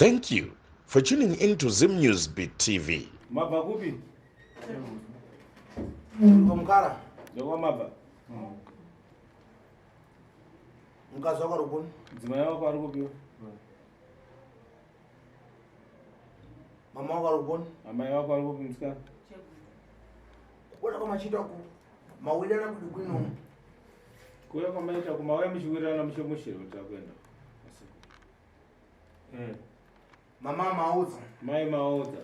Thank you for tuning in to Zim News Beat TV. Mabva kupi? Mukara. Ndokwamabva. Mukadzi wako ari kupi? Mudzimai wako ari kupi? Mama wako ari kupi? Amai wako ari kupi musikana? Kuona kwamachiita ku mawirirana kudu kwino. Kuuya kwamaita kumauya muchiwirirana mushe mushe kuti akuenda. Eh. Mama maudza. Mai maudza.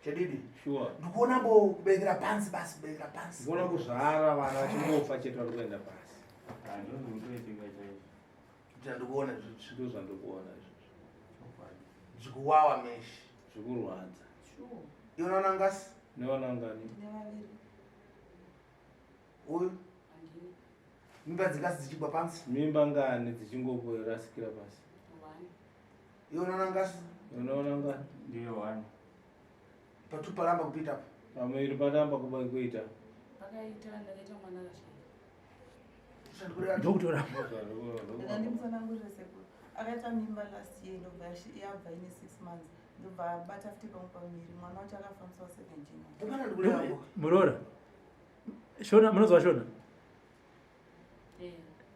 Chedidi. Sure. Ndikuona mbo kuberekera pansi basi kuberekera pansi. Ndikuona kuzvara vana vachingofa chete vari kuenda pasi. Kuti ndikuona izvozvo. Ndizvo zvandikuona izvozvo. Zvikuwawa meshi. Zvikurwadza. Sure. Iwe unaona ngasi? Newana ngani? Nevaviri. Uyu? Mimba dzingasi dzichigwa pansi? Mimba ngani dzichingorasikira pasi? Iwe unaona ngasi? Unaona ngani? Ndiyo one. Patu paramba kupita apa. Pamuviri paramba kuba kuita. Pakaita ndakaita mwana akashaya. Ndokutora. Ndanga ndimutsanangurire sekuru. Akaita mimba last year ndobva yabva ine 6 months. Ndobva abata futi pamwe pamuviri mwana wacho akafambiswa 7 January. Muroora. Shona munonzwa Shona?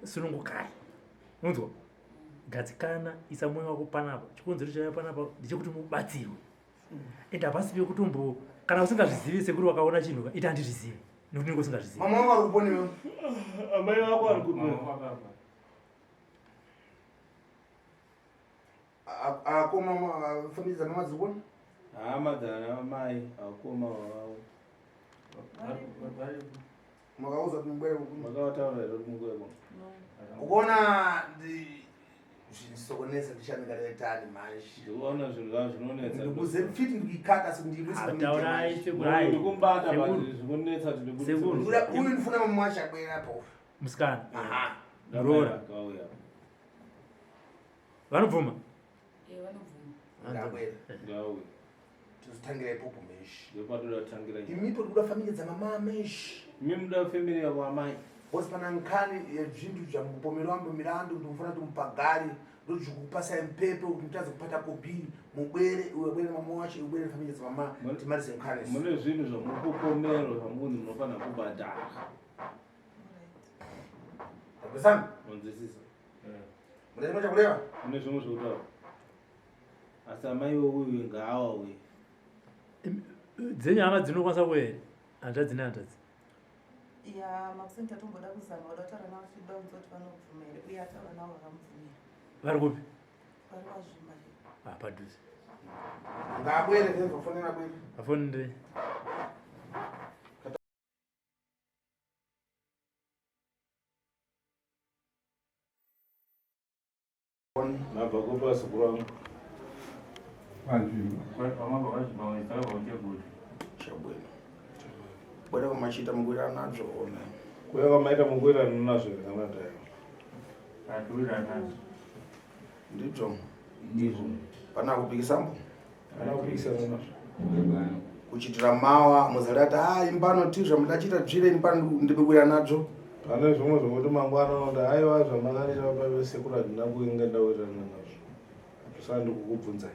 Sunungukai. Unonzwa? Gadzikana, isa mwoyo wako panapa. Chikonzero chaiva panapa ndechekuti mubatsirwe. And hapasi pekutombo kana usingazvizivi sekuru wakaona chinhu ka ita handizvizivi nekuti unenge usingazvizivi. Mama wangu ari kuponi wewe. Amai vako ari kupi? Akoma family dzamama dziri kuona? Hama dzana mai akoma vavo. Makauza kuti mubwere kuno. Makavataura here kuti mubwere kuno? Ukuona zvisokonesa ndichanikaretani manje. Ndikuona zvinhu zvavo zvinonetsa. Ndikuze fiti ndikikata sindibudisa. Taurai sekuru. Ndikumbata but zvikunetsa kuti ndibudise. Sekuru. Uyu ndifuna mama wacho abwera apo. Musikana. Aha. Muroora. Vanobvuma? Eh, vanobvuma. Ndabwera. Ngauye. Tozotangira ipopo meshi. Ndopatoda kutangira. Imipo tikuda family dzamama meshi. Imi muda family yavo amai. Because pana nkhani yezvintu zvamupomero wambo milandu kuti mufana kuti mupagari ndodzikupasai mpepo kuti mutadze kupata kobi mubwere uye bwere mama wacho ubwere family dzamama timalize nkhani. Mune zvinhu zvamukupomero zvamunzi munofanira kubhadhara. Ndabvisana? Munzwisisa. Mune chimwe chakureva? Mune zvimwe zvekutaura. Asi amai veuyu ngaawauye. Dzenyu hama dzinokwanisa kuuya here? Hanzvadzi nehanzvadzi. Ya, makuseni tatomboda kuzama kuda kutaura navo tichida kunzwa kuti vanobvuma here uye ataura navo vakamubvumira. Vari kupi? Vari kwazvimba here. Ah, padhuze. Ngaabwere, vafonera bwere. Vafonere. Mabva kupi vazukuru vangu? Chabwino. Bwera kwamachita mukuwirana nazvo ona. Kuya kwamaita mukuwirana nazvo here kana tayo? Ndizvo. Ndizvo. Pana kupikisambo? Pana kupikisana nazvo. Kuchitira mawa muzalati ah imbano tizva mudachita dzvire imbano ndikuwirana nazvo. Pane zvimwe zvokuti mangwana unoti aiwa zvamakandiita baba vesekuru handina kuinge ndawirirana nazvo. Saka ndikukubvunzai.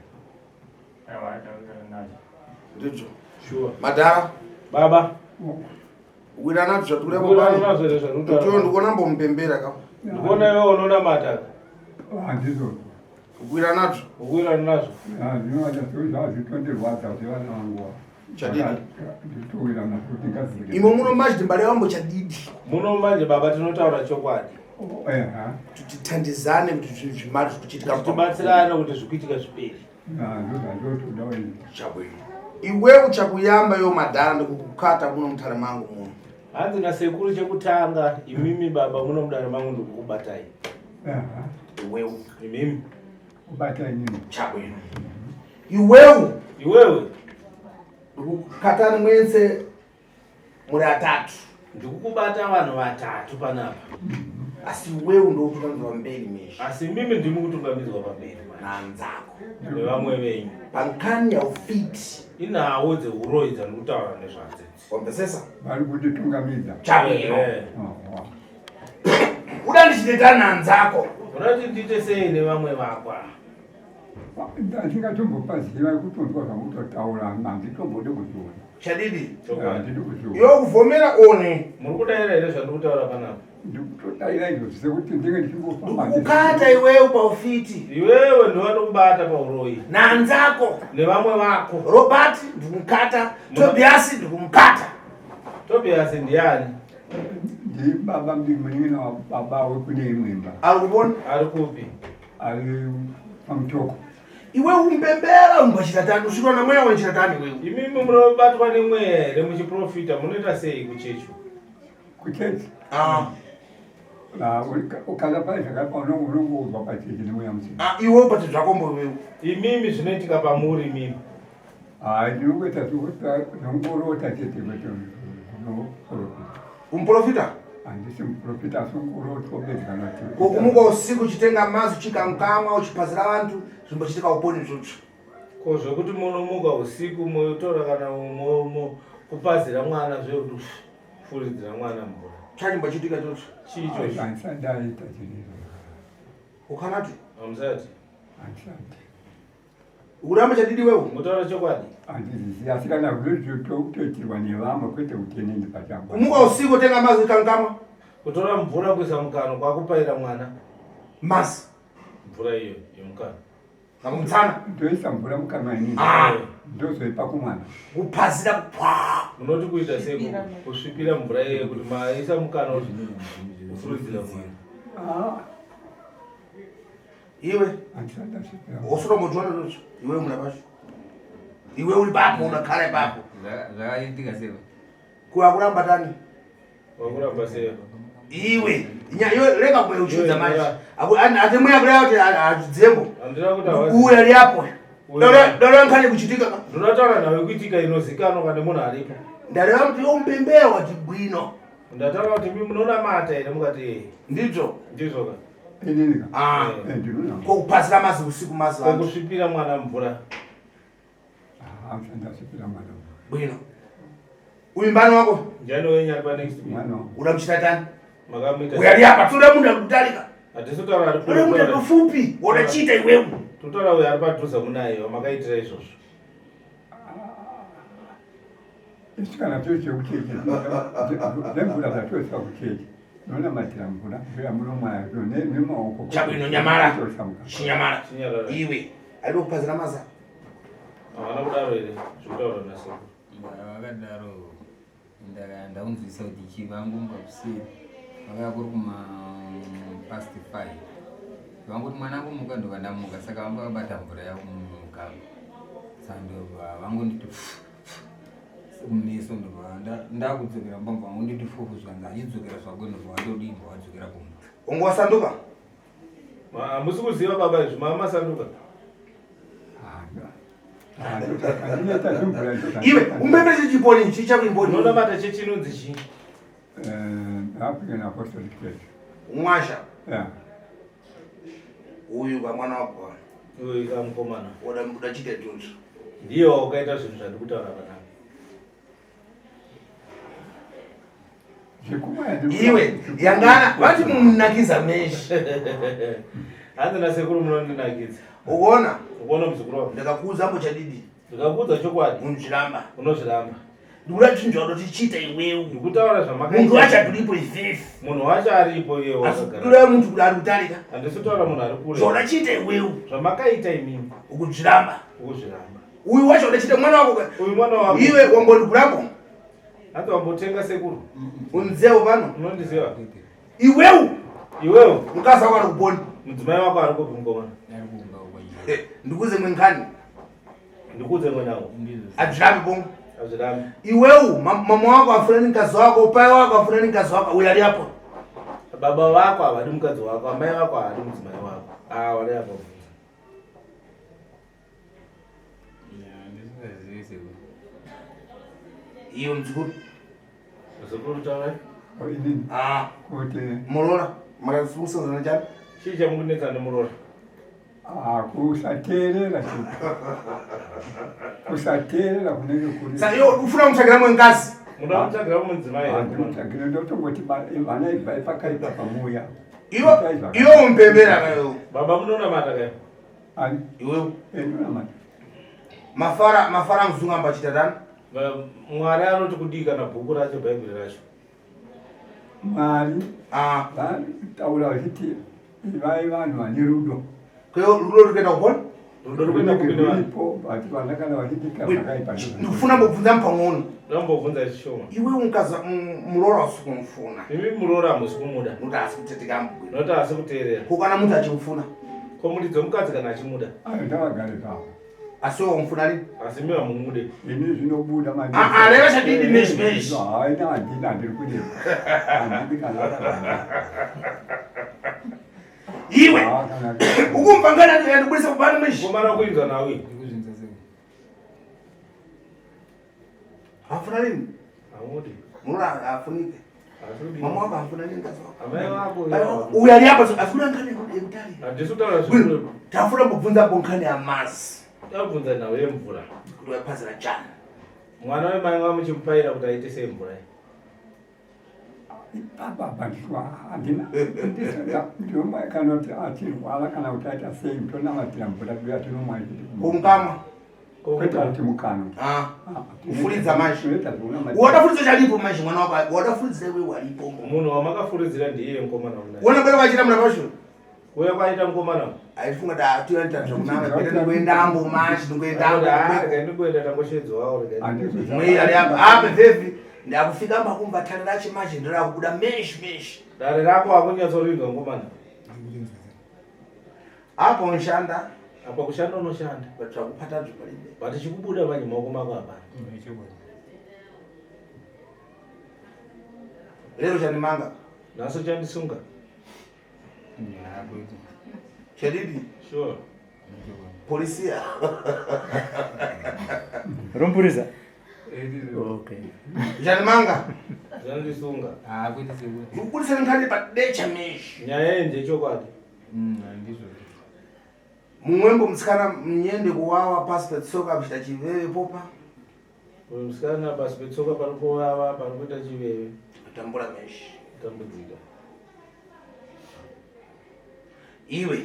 Ndizvo. Sure. Madhara. Baba. Kuwirana nazvo zvatikuda Kuwirana nazvo here zvatikuda? Ndiyo ndikuona mbomupembera ka. Ndikuona iwe unonamata. Handizvo. Kuwirana nazvo. Kuwirana nazvo. Zvitondirwadza kuti vana vangu Chadidi. Nditowirana kuti ngazike. Imo muno manje mbale wambo chadidi. Muno manje baba tinotaura chokwadi. Kuti titandizane kuti zvinhu zvimari zvikuchitika. Tibatsirane kuti zvikuitika zvipere. Chabwino. Iwe uchakuyamba yo madhara ndikukukata muno mutare mangu muno. Hanzi nasekuru chekutanga imimi baba muno mudare mangu ndikukubatai. Iwewe. Imimi. Kubata inini. Chabwino. Iwewe. Iwewe. Ndikukukatani mwense muri atatu. Ndikukubata vanhu vatatu panapa. Asi iwewe ndokutungamidza pamberi meshe. Asi imimi ndimi kutungamidzwa pamberi nanzako nevamwe venyu. Pankani yaufiti. Inhawo dzeuroyi dzandikutaura nezvadzo idzi. Wambesesa? Vari kunditungamidza. Chabwino. Uda ndichinoita nanzako. Munoti ndiite sei nevamwe vako ava? Ndingatombopaziva kutonzwa zvamutotaura handitombode kuzviona. Chadidi? Handidi kuzviona. Iwe kuvhomera one. Muri kudaira here zvandiri kutaura panapa? Ndikutodaira izvozvi sekuti ndinge ndichingofamba. Ndikukata iwewe paufiti. Iwewe ndiwe ndokubata pauroyi. Nanzako. Nevamwe vako. Robert ndikumukata, Tobias ndikumukata. Tobias ndiani? Ndibaba munin'ina wababa wekune imwe imba. Ari kupona? Ari kupi? Ari pamutoko. Iwe umbembera umbwa chiratani usvitwa namweya wechiratani iwewe. Imimi munobatwa nemweya here muchiprofita munoita sei kuchechi? Kuchechi? Ah. Ah, ukada pane zvakaipa unongoudzwa pachechi nemweya mutsvene. Ah, iwe upate zvako mbo iwewe. Imimi zvinoitika pamuri imimi. Ah, ndinongoita zvongorota chete kwete zvinoprofita. Umuprofita? Handisi muprofita asi ungorotwa bedzi kana kuti. Kokumuka usiku uchitenga mazi uchikamkamwa uchipazira vantu zvimbochitika uponi izvozvo. Ko zvekuti munomuka usiku motora kana kupazira mwana zvekuti furidzira mwana mvura. Chachimbochitika ichocho. Chii ichocho? Handisati ndaita chinhu izvozvo. Ukanati? Hamusati. Handisati. Ukuramba chadidi wewe? Mutaura chokwadi. Handizivi asi kana kutoitirwa nevamwe kwete kuti inini pachangu. Kumuka usiku utenga mazi uchikamkamwa. Kutora mvura kuisa mukanwa kwakupaira mwana. Mazi. Mvura iyo yemukanwa. Kamutsana. Ndoisa mvura mukanwa inini. Ah. Ndozoipa kumwana. Kupazira pwa. Munoti kuita sei kusvipira mvura iye kuti maisa mukanwa kufurudzira mwana. Ah. Iwe. Handisati ndasvipira. Usutombochiona izvozvo. Iwe muna pacho. Iwe uri papo unakhala ipapo. Zvakaitika sei? Kuakuramba tani? Wakuramba sei? Iwe. Nya iwe rega kuye uchidza manje. Aku ate mweya kureva kuti hachidzembo. Handina kuti hawazi. Uya liapo. Dora nkhani kuchitika ka. Ndinotaura nawe kuitika inozikanwa kana munhu aripo. Ndareva kuti iwe umpembera wati bwino. Ndataura kuti imi munonamata here mukati eh. Ndizvo. Ndizvo ka. Inini ka. Ah. Eh, ndinonamata. Ko kupazira mazi usiku mazi Ko vantu. kusvipira mwana mvura. Ah, handisati ndasvipira mwana. Bwino. Uyu mbani wako? Ndiani wenyu ari pa next week? Mwana wangu. Uda muchitatani? Makamuita. Uya liapa toda munhu ari kutarika. Hatisi kutaura ari Toda munhu ari pafupi. Wodachita iwewe. Totaura uyo ari padhuze munaye wamakaitira izvozvo. Isu kana tiri chekuchechi zvemvura zvatoisa kuchechi nonamatira mvura mvura munomwaya nemaoko. Chabwino nyamara. Toisa mukanwa. Chinyamara. Chinyarara. Iwe. Ari kupazira maza. Havana kudaro here zvekutaura nasekuru. Vakadaro ndaunzwisa kuti chivangu kuseri vakauya kuri kuma past 5 vangoti mwana angu ndobva ndamuka saka vanga vakabata mvura yavo mugaba saka ndobva vangonditi kumeso ndobva ndakudzokera mumba mva vangonditi fufu zvanzi achidzokera zvako ndobva watodii ndobva wadzokera kumba. Ungu wasanduka? Hamusi kuziva baba izvi mamasanduka. Handinoita zvemvura izvo. Iwe umbembere chiponi chichakuimboni. Unonamata chechi inonzi chii? African Apostolic Church. Mwasha. Yeah. Uyu kamwana wako. Uyu kamukomana. Woda udachita izvozvo. Ndiye wakaita zvinhu zvandiri kutaura panapa. Zvekumwaya ndiri- Iwe yangana vati munakiza meshi. Hanzi nasekuru munondinakidza. Ukuona? Ukuona muzukuru wako. Ndakakuudza mbo chadidi. Ndikakuudza chokwadi. Unozviramba. Unozviramba. Ndikuda chinhu chaunotichita iwewe. Ndikutaura zvamakaita. Munhu wacho aturipo ififi. Munhu wacho aripo iye Asi wakagara. kuda munhu kuti ari kutarika. Handisi kutaura munhu ari kure. Zvaundachiita iwewe. Zvamakaita imimi. Ukuzviramba. Ukuzviramba. Uyu wacho udachita mwana wako. Uyu mwana wako. Iwe wambondigurako. Hanzi wambotenga sekuru. Unzewo pano. Unondiziva? Iwewe. Iwewe. Mukadzi wako ari kuponi. Mudzimai wako ari kupi mukomana? Ari kumba uko. Ndikuze mwenkani. Ndikuudze mwenangu. Azvirambi bongo. Azvirambi. Iwewe mama wako afuna mukadzi wako, pai wako afuna mukadzi wako, uyu ari apo. Baba vako havadi mukadzi wako, amai vako havadi mudzimai wako. Ah, vari apo. Handisingazivi sekuru. Iwe muzukuru. Muzukuru taurai. Oh, inini. Ah, Kuti muroora. Makamusazana chani? Chii chamukunetsa nemuroora? ah, kusateerera chete. Kusateerera kunenge kuri. Saka iwe ufuna kumutsvagira mwengazi. Munoda kutsvagira mudzimai here? Handinotsvagira ndotongoti vana ibvai pakaipa pamuya. Iwe iwe umpembera kayo. Baba munonamata kayo. Ani? Iwe Eh, ndonamata. Mafara mafara mzungu ambachita tani? Mwari anoti kudii kana bhuku racho Bhaibheri racho? Mwari Ah, vanotaura vachiti ivai vanhu vane rudo. Kweyo rudo rikuenda kupona? Rudo rikuenda kupi nevanhu? Ruripo but vana kana vachiita zvakaipa Ndikufuna mbobvunza mupang'ono. Ndambobvunza chishoma. Iwe unkaza muroora usi kumufuna. Imi muroora hamusi kumuda. Nokuti asi kutetika mubwino. Nokuti asi kuteerera. Ko kana muti achimufuna? Ko muridzi wemukadzi kana achimuda? Ayo ndavagare zvavo. Asi iwe wamufuna rini? Asi imi hamumude. Ini zvinobuda manje. Ah, ah, reva chadidi meshi meshi. Hayi handina handiri kudii. Handidi kana. Iwe Ah, kana. ukumva ngana ndikubudisa kubana meshi. Mukomana kuinzwa nawe. Ndikuzvinzwa sei? Afuna rini? Hamudi. Muroora afunike. Asi kudii? Mama wako afuna rini mukadzi wako? Amai vako. Uyu ari apa afuna ngani yekutali. Handisi kutaura zvikuru. Tafuna mbobvunza bonkhani ya mazi. Tabvunza nhau yemvura. Kuti waipazira chani. Mwana wemai vamuchimupaira kuti aite sei mvura iyi? Ipapa pandiswa handina. Ndinomwa kana kuti achirwara kana kuti aita sei tonamatira mvura duya tinomwa ichiti. Kumukama. Kwete kuti mukanwa. Ah. Ah, Kufuridza manje. Tinoita zvekunamatira. Wadafuridza chalipo manje mwana wako. Wadafuridza iwe walipo. Munhu wamakafuridzira ndiye mukomana unaye. Wona bwana vachira muna pasho. Kuuya kwaita mukomana uyu. Aifunga da tuyaita zvakunama peta ndikuendambo manje ndikuendambo. Ah, regai ndikuenda tangoshedzwawo regai. Handizvo Mwe ari apa apa vevi ndakufika makumba tare racho manje ndirakubuda mesh mesh. Dare rako hakunyatsorinzwa mukomana. Ndikuzvinzwa sei? Apo nshanda Apa kushanda unoshanda. but zvakupata zvipalibe. But chikubuda manje maoko mako hapana. Ichokwadi. Lero chandimanga. Nhasi uchandisunga. Ya, kwete. Chadidi Sure. Ichokwadi. polisia. Rompurisa? Eh, ndizvo. Okay. Chandimanga. Uchandisunga. Ah, kwete sekuru. Ndikubudisa nkhani pa decha mesh. Nyaya iyi ndechokwadi. Ndizvo. Mumwembo musikana mnyende kuwawa pasi petsoka kuchita chiveve popa. Uyu musikana pasi petsoka panopovava panokuita chiveve. Tambura mesh. Tambudzika. Iwe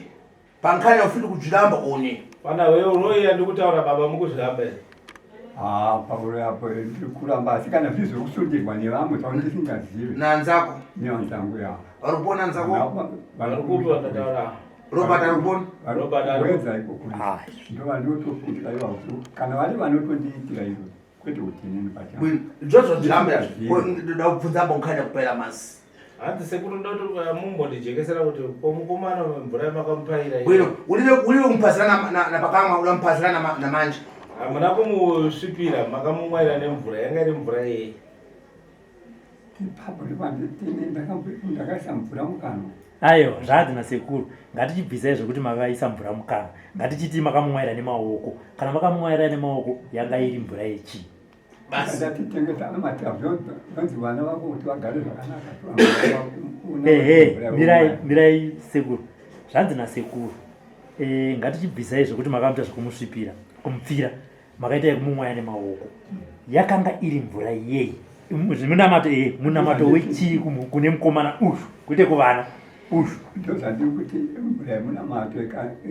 pankhani aufiti kudzviramba one. Pana wewe unoiya ndikutaura baba mukuzviramba here? Ah, pauro apo ndiri kuramba asi kana zviri zvekusundirwa nevamwe zvavo ndisingazivi Nanzako. nevanzangu ya. Varupona nzako. Vari kupi vandataura? Robert arupona. Robert ari- Wedza iko kuri. Ah, Ndovanotofungira ivavo kana vari vanotondiitira izvo kwete kuti inini pachangu. Bwino. Dzvodzo dzviramba. Ndoda kubvunza bonkhani kupera masi. Hanzi sekuru ndoti mumbondijekesera kuti ko mukomana mvura yamakamupaira iyi. Bwino ulibe ulibe kumupazira na na, na pakamwa ulamupazira na, na manje. Hamuna kumusvipira makamumwaira nemvura yanga iri mvura yei. Ipapo ndipanditini ndakaisa mvura mukanwa. Aiwa, zvaadzi nasekuru. Ngatichibvisai zvekuti makaisa mvura mukanwa. Ngatichiti makamumwaira nemaoko. Kana makamumwaira nemaoko yanga iri mvura yechii? Basi. Ndatitengesa anamatira zvonzi vana vako kuti vagare zvakanaka. Ehe, mirai mirai sekuru. Zvanzi nasekuru. Eh, ngatichibvisai zvekuti makamuita zvekumusvipira, kumupfira. Makaita yekumumwaya nemaoko. Yakanga iri mvura yei? Munamato eh, munamato wechii kune mukomana uyu, kwete kuvana uyu. Ndozvandiri kuti mvura yemunamato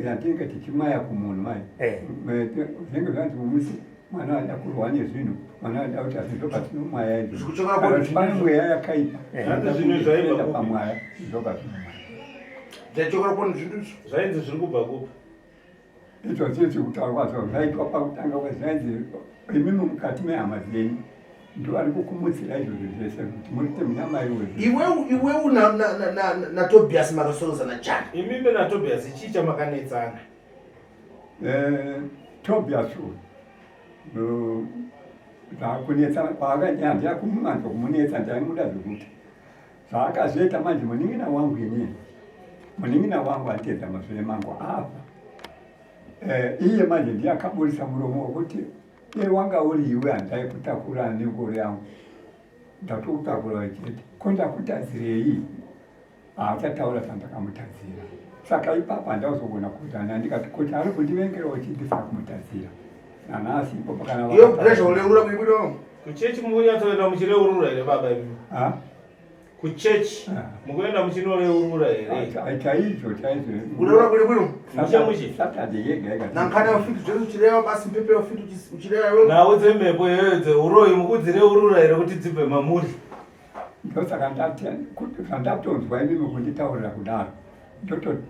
yatinenge tichimwaya kumunhu mai. Eh. Zvinenge zvanzi mumusi mwana ada kurwa nezvinhu, mwana ada kuti asi ndopatinomwaya izvo. Zvikuchokera Kana kuti kuti pane mweya yakaipa. Eh. Hanzi zvinhu zvaibva Inoenda kupi? pamwaya ndopatinomwaya. Zvachokera koni zvinhu izvo. Zvainzi zviri kubva kupi? Izvo zviri kutaurwa zvo zvaitwa pakutanga kwezvainzi imimi mukati mehama dzenyu ndo vari kukumutsira izvozvo zvese kuti murite munyama iwe. Iwe iwe na na na, na, na Tobias makasorozana chani. Imimi naTobias chii chamakanetsana? Eh, Tobias uyu zvakunetsa kwaakaita handina kumumanza kumunetsa ndaimuda zvekuti zvaakazoita manje munin'ina wangu inini munin'ina wangu atedza mashure mangu afa. Eh, iye manje ndiye akaburisa muromo wekuti iye wanga uri iwe handaikutakura nengoro yangu ndatokutakura chete ko ndakutadzirei haachataura zvandakamutadzira saka ipapo handazogona kuutana ndikati kuti ari kundivengerawo chii ndisina kumutadzira nanhasi ipo pakana Iyo pressure uleura kuibudo. Kuchechi mukunyatsoenda muchireurura here baba imi? Ah? Kuchechi Ah. mukuenda muchinoreurura here? Chaizvo chaizvo. Kureura bwino bwino. Mushe mushe. Saturday yega yega. Nankhani yafiti zvese uchireva basi mpepo yafiti uchireva iwe. Nhau dzemhepo iyoyo dzeuroyi mukudzireurura here kuti dzibve mamuri? Ndosaka ndati kuti zvandatonzwa imimi kunditaurira kudaro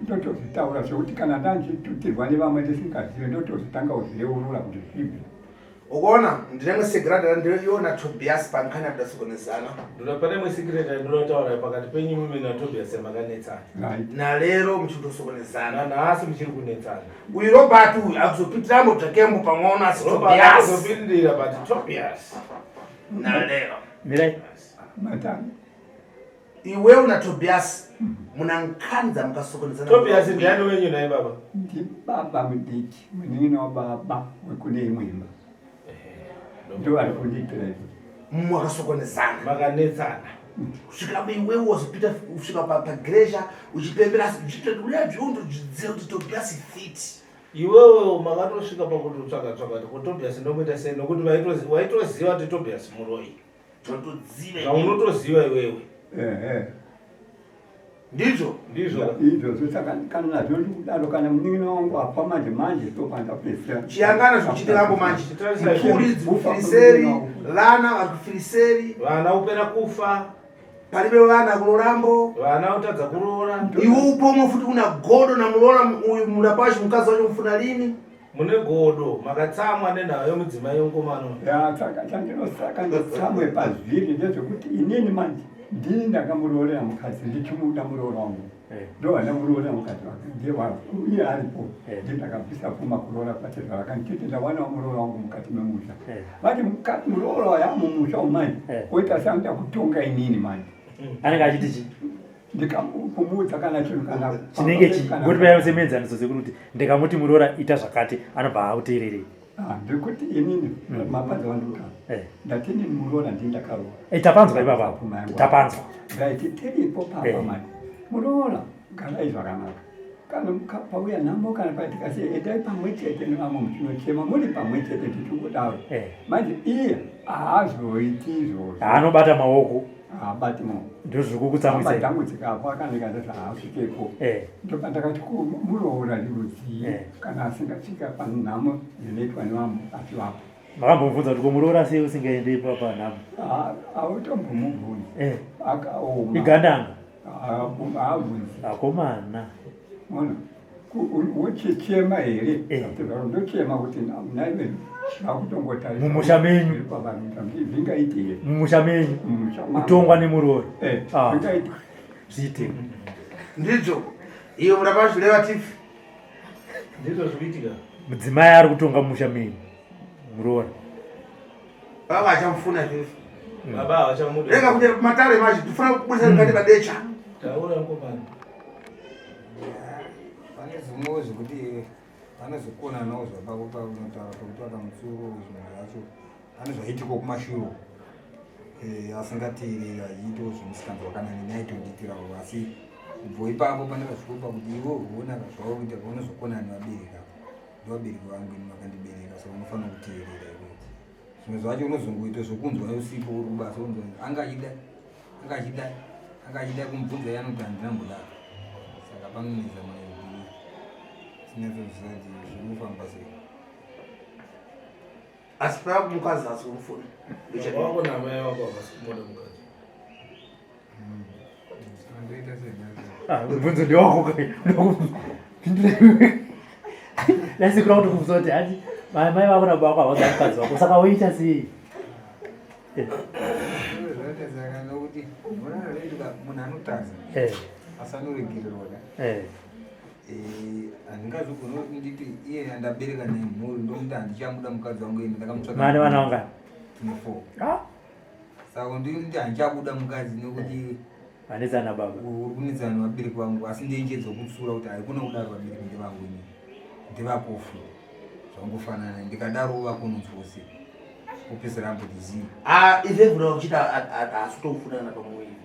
ndotozvitaura zvekuti kana ndandichitutirwa nevamwe ndisingazive ndotozvitanga kuzvireurura kuti zvibve. Ukuona ndinenge segrada ndiona Tobias pankhani yakuda sokonezana. Ndoda pane imwe secret yandinoda kutaura pakati penyu mimi naTobias makanetsana. Right. Nalero muchitosokonezana. Nanhasi muchiri kunetsana. Uyu Robert uyu akuzopitiramo dzvakembo pang'ono asi Robert Tobias. akuzopindira but Tobias. Nalero. Mirai. Matani. Iwewe na Tobias muna nkhani dzamukasokonezana. Tobias ndiani wenyu naye baba? Ndibaba mudiki munin'ina wababa wekune imwe imba. Ndo vari kundiitira izvo. Mwakasokonezana. Makanetsana. Kusvikira iwewe wazopita kusvika pagiresha uchipembera asi uchitokuda zviundodzidzira kuti Tobias fit. Iwewe makatosvika pakutotsvaga tsvaga kuti ko Tobias ndomuita sei nokuti waitoziva kuti Tobias muroyi. Zvandoziva. Zvaunotoziva iwewe. Ehe. Ndizvo. Ndizvo. Izvozvo saka kana nazvo ndikudaro kana munin'ina wangu afa manje manje ndopandapedzisira. Chiyangana zvikuchiitirambo manje. Chitarisai. Mhuri dzikufiriseri, vana vari kufiriseri, Vana kupera kufa, palibe vana kulolambo. vana kutadza kuroora. Iwe upomwe futi una godo na mulola uyu mulapashi mukadzi wacho mfuna lini. Mune godo, makatsamwa nenhau yemudzimai wemukomana. Ya, saka chandinosaka nditsamwe pazviri ndezvekuti inini manje ndini ndakamuroorera mukadzi ndichimuda muroora wangu. Ndo andamuroorera mukadzi wake ndiye iye aripo. Ndiye ndakabvisa pfuma kuroora kwacho zvavakandichiti ndawanawo muroora wangu mukati memusha. Vati muroora waya mumusha umu manje oita seanoda kutonga inini manje. Anenge achiti chii? Ndikakumuudza kana chinhu kana chinenge chi ngoti paya semuenzaniso sekuru kuti ndikamuti muroora ita zvakati anobva auteererei. Ah, ndikuti inini mapanza wanduka. Ndati inini muroora ndini ndakaroora. Tapanzwa ipapa. Tapanzwa. Ndaiti tiripo papa manje. Muroora garai zvakanaka. Kana pauya nhamo kana paitika sei endai pamwe chete nevamwe muchinochema muri pamwe chete tichingodaro. Manje iye haazoiti izvozvo. Anobata maoko. Haabati maoko. Ndozviri kukutsamwisa. Hama dzangu dzikafa kana ndikati haasvikeko. Ndopandakati ko muroora rudzii kana asingasvika panhamo dzinoitwa nevamwe achivapo. Makambomubvunza kuti ko muroora sei usingaende panhamo? Hautombomubvunzi. Akaoma. Igandanga. Haabvunzi. Akomana. Ona. Wochichema here? Ndochema kuti naive vakutongotarisa. Mumusha menyu. Zvingaite here? Mumusha menyu. Kutongwa nemuroora. Zvingaite. Zviite. Ndizvo. Iyo murapazvireva tifi. Ndizvo zvikuitika. Mudzimai ari kutonga mumusha menyu. Muroora. Baba achamufuna zvese. Baba havachamuda. Rega kuti matare manje tifuna kubudisa mukati padecha. Taura mukomana. Pane zvimwewo zvekuti vanozokonanawo zvapako paunotaura pekuti vakamutsuro zvimwe zvacho pane zvaiitikawo kumashure asingateereri achiitawo zvemusikanzwa kana neni aitondiitirawo asi kubva ipapo pane vasviko pakuti iwe uona zvauri kuita paunozokonana nevabereki apa ndovabereki vangu ini vakandibereka saka unofanira kuteerera iwe zvimwe zvacho unozongoita zvokunzwa usipo uri kubasa unzwa anga achida anga achida anga achida kumubvunza iye anoti handina mbodaro saka panonetsa mai kuti sinyatsoziva kuti zviri kufamba sei. Asi paya mukadzi haasi kumufuna. Baba wako namai wako havasi kumuda mukadzi. Ndoita sei nhasi? Ah, mubvunzo ndewako kai. Nhasi kuda kutokubvunza kuti hati mai vako nababa vako havasi mukadzi wako saka woita sei? Zvinoita saka nokuti unoona zvinoitika munhu anotadza asi anoregererwa ka. Handingazogona kuti nditi iye andabereka naye mhuri ndomuti handichamuda mukadzi wangu ende ndakamutsvaka. Mane vana vangani? Tine 4. Saka ndinoti handichakuda mukadzi nekuti Vanetsana baba. Uri kunetsana nevabereki vangu asi ndeinjedza kutsura kuti haikona kudaro vabereki ndevangu ini. Ndevakofu. Zvangofanana ndikadaro vakunonzwa sei. Kupesera amboti zii. Ah, ive kuda kuchita haasi kutokufunana pamuviri.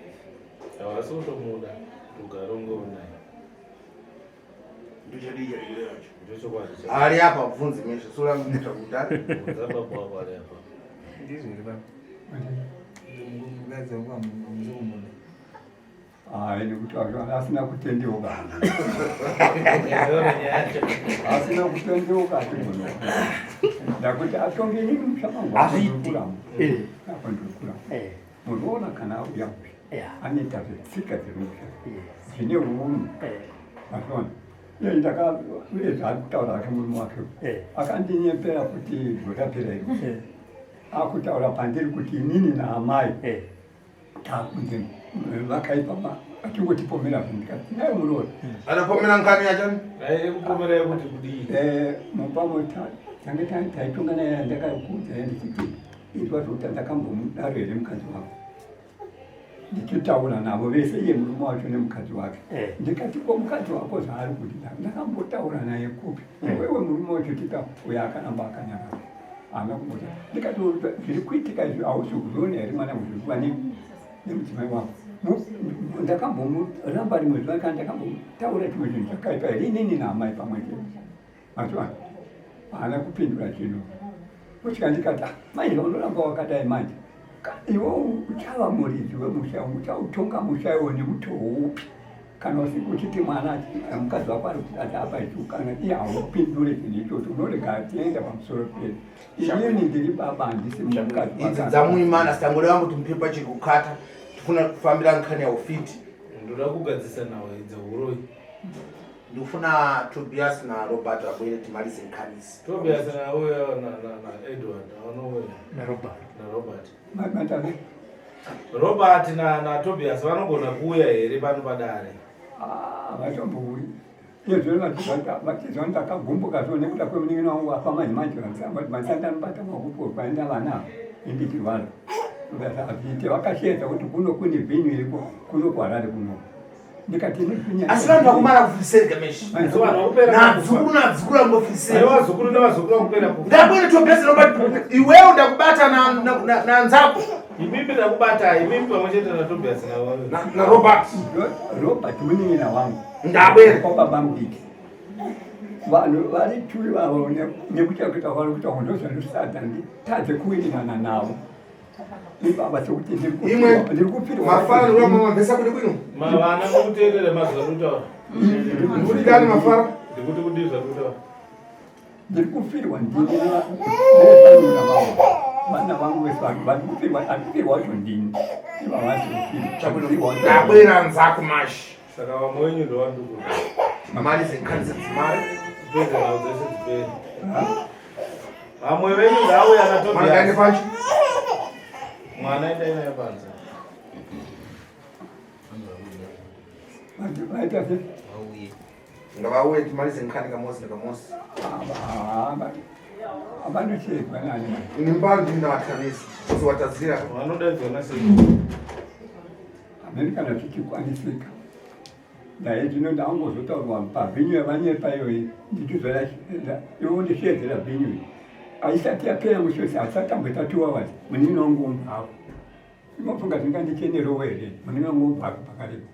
Havasi kutomuda rugare ungonaye. Ndochadii chadii yacho. Ndochokwadi chacho. Ari apa bvunzi mesho sura muita kudaro. Bvunza baba wako ari apa. Ndizvo here baba? Mukadzi wangu hamuzi kumuda. Hayi, nekuti asina kutendeuka, asina kutendeuka ati munhu ndakuti atonge inini musha mangu. Hazviiti. Apa ndirikuramba. Munoona kana auya musha anoita zvetsika dzemusha zvine unhu. Azviona iye ndaka uye zvaari kutaura hake murume wake akandinyepera kuti zvotapera iro akutaura pandiri kuti inini naamai takunze vakaipa atingotipomera zvinhu. Ndikati nayo muroora. Anapomera nkani yachani? Kupomera yekuti kudii? Mupamo tange taitonga naye, ndakakuudza ndichiti izwa zvokuti ndakambomudaro here mukadzi wako, ndichitaura navo vese, iye murume wacho nemukadzi wake. Ndikati ko mukadzi wako zvaari kuti ndakambotaura naye kupi iwewe murume wacho? Tita uyo akaramba akanyarara, haana kumbota. Ndikati zviri kuitika izvi hausi kuzviona here mwana, zviri kuva nemudzimai wako? Ndakambomuramba rimwe zuva kana ndakambotaura chimwe chinhu chakaipa here inini naamai pamwe chete? Mazuva haana kupindura chinhu kusvika ndikati, "Ah, manje unoramba wakadai manje iwe uchava muridzi wemusha, uchautonga musha iwo nemutoo upi kana usiki uchiti mwana mukadzi wako ari kuti apa ichi kana iye haupindure chinhu ichocho, unorega achienda pamusoro pedu. Inini ndiri baba, handisi mukadzi." Idzi dzamuimana sitangoreva kuti mupepa chiri kukata tifuna kufambira nkhani ya ufiti. Ndoda kugadzisa nhau dzeuroi. Ndikufuna Tobias naRobert abwere timalize nkhanisi. Tobias nauya naEdward vanouya. NaRobert. NaRobert. Matave. Robert naTobias vanogona kuuya here pano padare? Vatombouyi iye zvino vachizwa ndakagumbuka zvo nekuda kwemunin'ina wangu afa manje manje masandanobata maoko kwaenda vana indichirwara azviite. Vakashedza kuti kuno kune vhinyu iriko kuno kuHarare kuno, ndikati ine vhinyu. Asi vanhu vakumara kufiserika meshi. Asi vanhu vakupera. Nadzukuru nadzukuru angofiseri. Aiwa, vazukuru nevazukuru vakupera kufa. Ndabwere Tobias, Robert, iwewo ndakubata nanzako. Imimi ndakubata imimi pamwe chete naTobias. NaRobert. Robert munin'ina wangu. Ndabwere. Kwababa mudiki vanhu vari tui vavo nekuita kwavari kuita ndozvandosada nditadze kuwirirana navo ivava sekuti Imwe ndiri kupfirwa. Mafara ndomamamvesa kuti bwino. Mavana mukuteerere mazwi atutaura. Ndikuti mafara. Ndikuti kudii zvatutaura? Ndiri kufirwa ndini nevanuna vavo, vana vangu vese vari kufirwa, ari kufirwa wacho ndini, ivavasi kufirwa. Ndabwera nzako mashi. Saka vamwe wenyu ndovanduku. Malize nkhani dzedzimari. Kupedza nhau dzese dzipere, vamwe venyu ngauya. Mwana naTobias. Pacho. Mwana endai naye panze. Vaita se Vauye. Ngavauye timalize nkhani kamosi nekamosi. Avanochekwa nani? Ini mbalo ndini ndavathanisi kuziwatazira. Vanodaidzwa nasei? Hamene kana zvichikwanisika naye zvino ndangozotaurwa pavhinyu yavanyepa iyoyi, ndichizora iwo ndishedzera vhinyu iyi haisati yapera mushose, hasati amboita 2 hours munini wangu umbavo. Imofunga zvingandichenerowo here munini wangu umbavo pakarepo?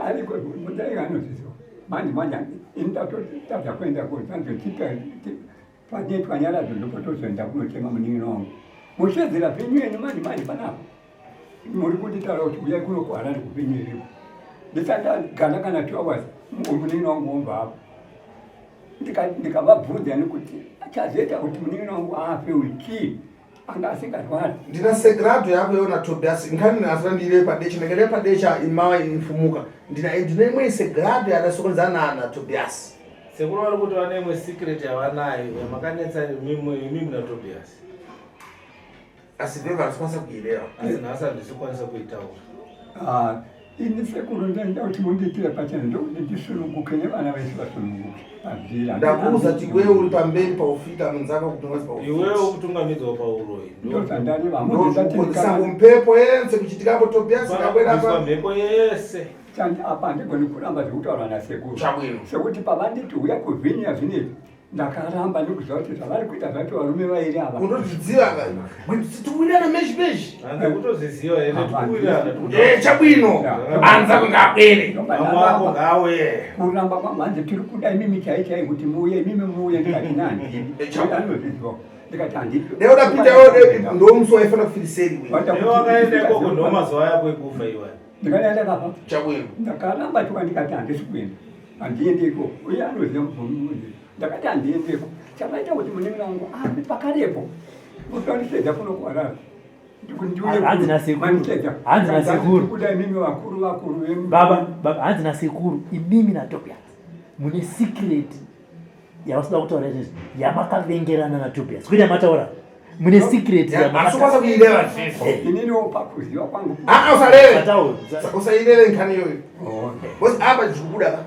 Ariko mudai anozviziva manje manje ini ndatotadza kuenda kuzanzotiita panoitwa nyaradzo, ndopotozoenda kunochema munin'ina wangu. Mushedzera vhinyu yenyu manje manje panapa muri kunditaura kuti uyai kuno kuHarare kuvhinyu iriko, ndisati ndagara kana 2 hours munin'ina wangu wobva apo. Ndikavabvunza nekuti chazoita kuti munin'ina wangu afe uyu chii, anga asingarwari. Ndina segrado yako yona Tobias, nkhani nasira ndire padecha, ndakare padecha imawa ifumuka. Ndina imwe segrado yadasokonzana na Tobias. Sekuru vari kuti vane imwe secret yavanayo yamakanetsa imimi naTobias. Asi veva vasikwanisa kuireva. Asi nhasi handisi kukwanisa kuitaura. Ah, ini sekuru ndaida kuti mundiitire pachena ndokuti ndisununguke nevana vese vasununguke pazvira. Ndakuudza kuti iwewe uri pamberi paufita munzako kutungazi paufita. Iwewe ukutungamidzwa pauroyi. Ndozvandareva. Ndokukonzesa kumpepo yense kuchitikapo Tobias ndabwera Panobviswa pa mhepo yese. Apa handigoni kuramba zvekutaura nasekuru. Chabwino. Sekuti pavanditi uya kuvhinya zvinezvi ndakaramba nekuziva kuti zvavari kuita zvacho varume vairi ava. Unozviziva tiwirirana meshi meshi. Hanzi kutozviziva here, tikuwirirana. Chabwino, anzako ngaabwere. Vamwe vako ngauye. Kuramba kwangu, hanzi tiri kuda imimi chai chai kuti muuye, imimi muuye, ndikati nandini anozviziva. Ndikati handidi. Dai Peter ndomusi waifanira kufiriseri wewe. Wakaenda ikoko ndomazuva yako ekufa iwayo. Ndikaenda ndakafa. Chabwino. Ndakaramba tuka ndikati handisi kuenda. Handiendi ikoko. Uye anoziva mubvumi. Ndakati handiendi ikoko. Chakaita kuti munin'ina wangu afe pakarepo. Musandisedza kuno kuHarare. Hanzi nasekuru. Hanzi nasekuru. Kuda imimi vakuru vakuru vemu. Baba, baba, hanzi nasekuru imimi naTobias mune secret yavasida kutaura izvezvi yamakavengerana naTobias. Kwete yamataura. Mune secret yamakasokwanisa kuireva zvizvo. Eh. Ininiwo pakuziva kwangu. Ah, usareve. Mataura. Usaireve nkhani iyoyo. Because apa zvikubuda ka.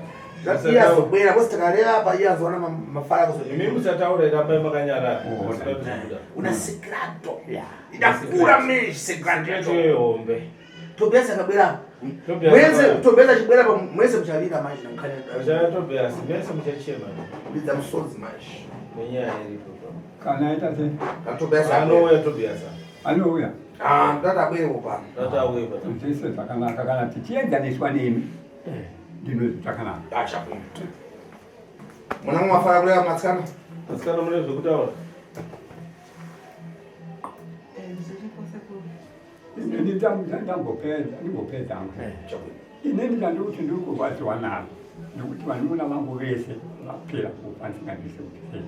Iye azobwera because takareva apa iye azoona mafara Imi kuzodii. musataura rambai makanyarara. Oh, Musina kuti zvibuda. Una secreto. Yeah. Idakura manje Secret secreto. iyoyo hombe. Tobias akabwera apa. Tobias Mweze akabwera. Tobias achibwera apa mweze muchalira manje namkhani. Uchaya Tobias, mese muchachema Lidza musodzi manje. nenyaya iripo. Kana aita sei? Kana Tobias abwera. Anouya Tobias. Anouya. Ah, ndati abwerewo pano. Ndati auye pano. Zvese zvakanaka kana tichienzaniswa nemi. Ndinozvi zvakanaka. Achabwera. Mwana mafara kureva matsikana. Asikana mune zvekutaura. Zviripo sekuru. Inini ndambopedza, ndimbopedza hangu. Chabwino. Inini ndandikuti ndiri kurwadziwa naro nekuti vanun'una vangu vese vapera kufa ndisingazvisi kuti sei.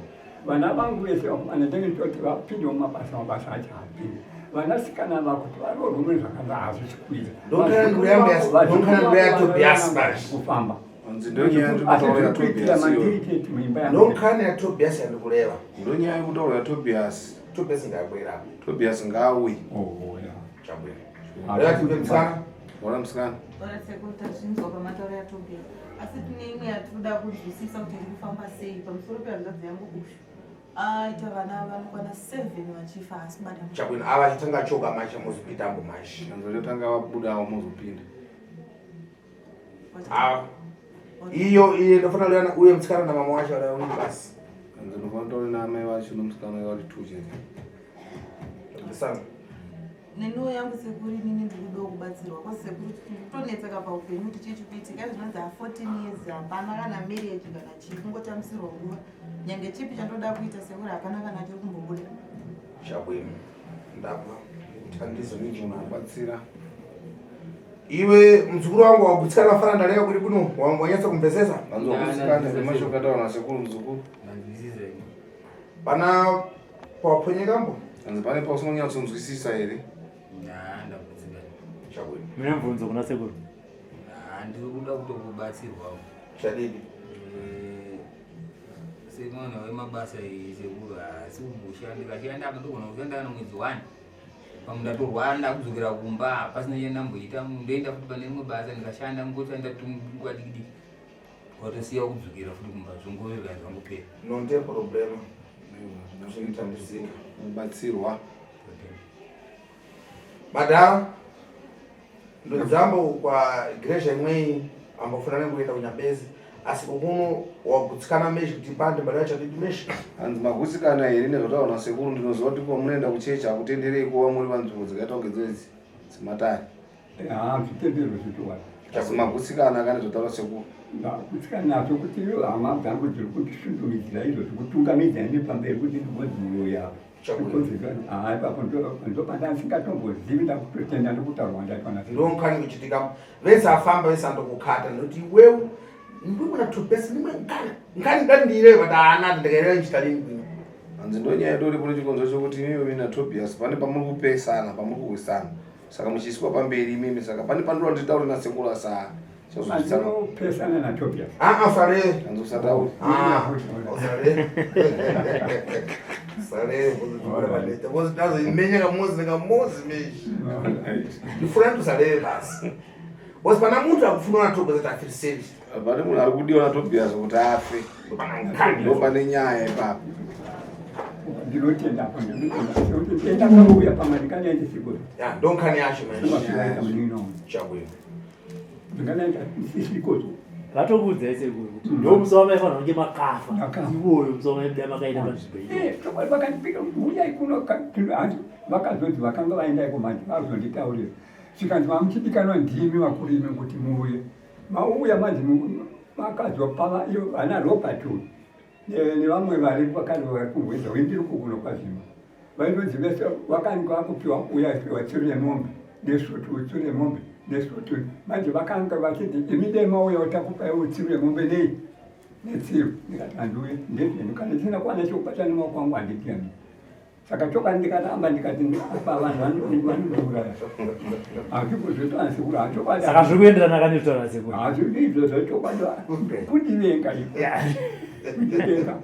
Vana vangu vese vakomana ndenge nditoti vapinde mumabasa, mabasa acho haapinde. Vanasikana vakuti varoorwe mune zvakanaka hazvisi kuita. Ndonkhani ndura yaTobias manje. Kufamba. Hanzi ndonyaya Asi yekutaura zviri kuitira yaTobias iyoyo. mandiri chete muimba yangu. Ndonkhani yaTobias yandikureva. Ndonyaya yekutaura yaTobias. Tobias ngabwera apa. Tobias ngaauye. Oh, yeah. Chabwino. Reva tipe musikana. Ona musikana. Ora sekuru tazvinzwa pamataura yaTobias. Asi tine imwe yatinoda kunzwisisa kuti iri kufamba sei pamusoro pehanzvadzi yangu ushu. Aita vana vanokwana 7 vachifa asi kubata musha. Chabwino ava chitanga choka manje muzopinda ambo manje. Hanzi vachatanga vabudawo mozopinda. Ah. Iyo iyo ndofanira kureva uye musikana namama wacho vari vaviri basi. Hanzi ndinofanira kutaura naamai vacho nomusikana vari two chete. Musikana. Neniwo yangu sekuru inini ndiri kudawo kubatsirwa kozi sekuru tonetseka paupenyu kuti chii chikuitika zvinonzi ha 14 years hapana kana marriage kana chii kungotambisirwa nguva nyange chipi chandoda kuita sekuru hapana kana chiri kumbobuda. Chabwino. Ndabva. Kuthandiza Ndinogona kubatsira. Iwe muzukuru wangu wagutsikana fana ndareva kuri kuno wangu wanyatsa kumvesesa. Hanzi wakusikana nemashoko ataura nasekuru muzukuru. Manzwisisa ini. Pana pawapwenyekambo. Hanzi pane pausinganyatsokunzwisisa here? Ndagutsikana. Chabwino. Mune mubvunzo kuna sekuru. Ndiri kuda kutokubatsirwawo. Chadidi. Semwana wemabasa iyi sekuru haasi kumbosha ndikashanda apa ndogona kushanda kana mwedzi one pamwe ndatorwara ndakudzokera kumba pasina chandamboita ndoenda futi pane rimwe basa ndikashanda ngoshanda tunguva diki diki watosiya kudzokera futi kumba zvongoveka zvangopera. No ndiye problema. Zvinotambudzika. Kubatsirwa. Madam, ndodzambo kwa igreja imweni ambofuna nekuenda kunyabezi asi kuno wagutsikana meshi kuti pande bada chadidi meshi. Hanzi magutsikana here nezvataura nasekuru ndinoziva kuti kwamunoenda kuchechi hakutenderei kuva muri panzvimbo dzakaita kunge dzedzi dzematare. Ah, zvitendero zvitowanda. Asi magutsikana kana zvataura sekuru. Ndakutsikana nazvo kuti iyo hama dzangu dziri kundishundumidzira izvo zvekutungamidza ini pamberi kuti ndigonzi muroyi apa. Ah, ipapo ndopandasingatombozivi ndakutotenda ndokutaurwa ndaitwa nasekuru. Ndonkhani kuchitika vese afamba vese andokukata nekuti iwewe ndimuna Tobias nimwe nkani nkani ndandiireva daana ndikaireva nchitalini bwino. Hanzi ndonyaya itoripo nechikonzero chokuti imimi naTobias pane pamuri kupesana pamuri kurwisana saka muchiiswa pamberi imimi saka pane pandinoda kuti nditaure nasekuru asa chazozwisana. Andinopesana naTobias. Ah, ah, usareve. Hanzi usataure. Ah, usareve. Usareve because ndazoimenya kamuzi nekamuzi meshi. Ndifuna kuti usareve basi. Because pana muntu akufuna na Tobias kuti afiri safe. Pane munhu ari kudiwa naTobias kuti afe. Pana nkani. Ndo pane nyaya ipapo. Ndinotenda apo ndinotenda. Sekuti ndakauya pamwe ndikanaita siko. Ya, ndonkani yacho manje. Semafilaita munini wangu. Chabwino. Ndikanaita sisikozo. Vatokuudzai sekuru kuti ndomusi wamaifanira kunge makafa. Ndakafa. Iwoyo musi wamaida makaenda panzvimbo iyoyo. Eh, chokwadi vakandipika kuti huyai kuno hanzi vakazonzi vakanga vaenda iko manje vazonditaurira. Zvikanzi mamuchidikanwa ndimi vakuru imi kuti muuye. Mauya manje makazopa iyo vana Robert uyu. Nevamwe vari vakare vari kuhwedza uye ndiri kukuno kwazvimba vainonzi vese vakanga vakupiwa uya aipiwa tsiru yemombe nesvutu tsiru yemombe nesvutu manje vakanga vachiti imi dai mauya takupai tsiru yemombe nei netsiru ndikati handiuye ndezvenyu kana ndisina kuwana chekubata nemaoko angu handitemi saka chokwadi ndikaramba ndikati apa vanhu vanondiuraya hazvikuzvitwa nasekuru hachokwadi saka zviri kuenderana kani zvitaura nasekuru hazvidi izvozvo chokwadi kundivenga kundivenga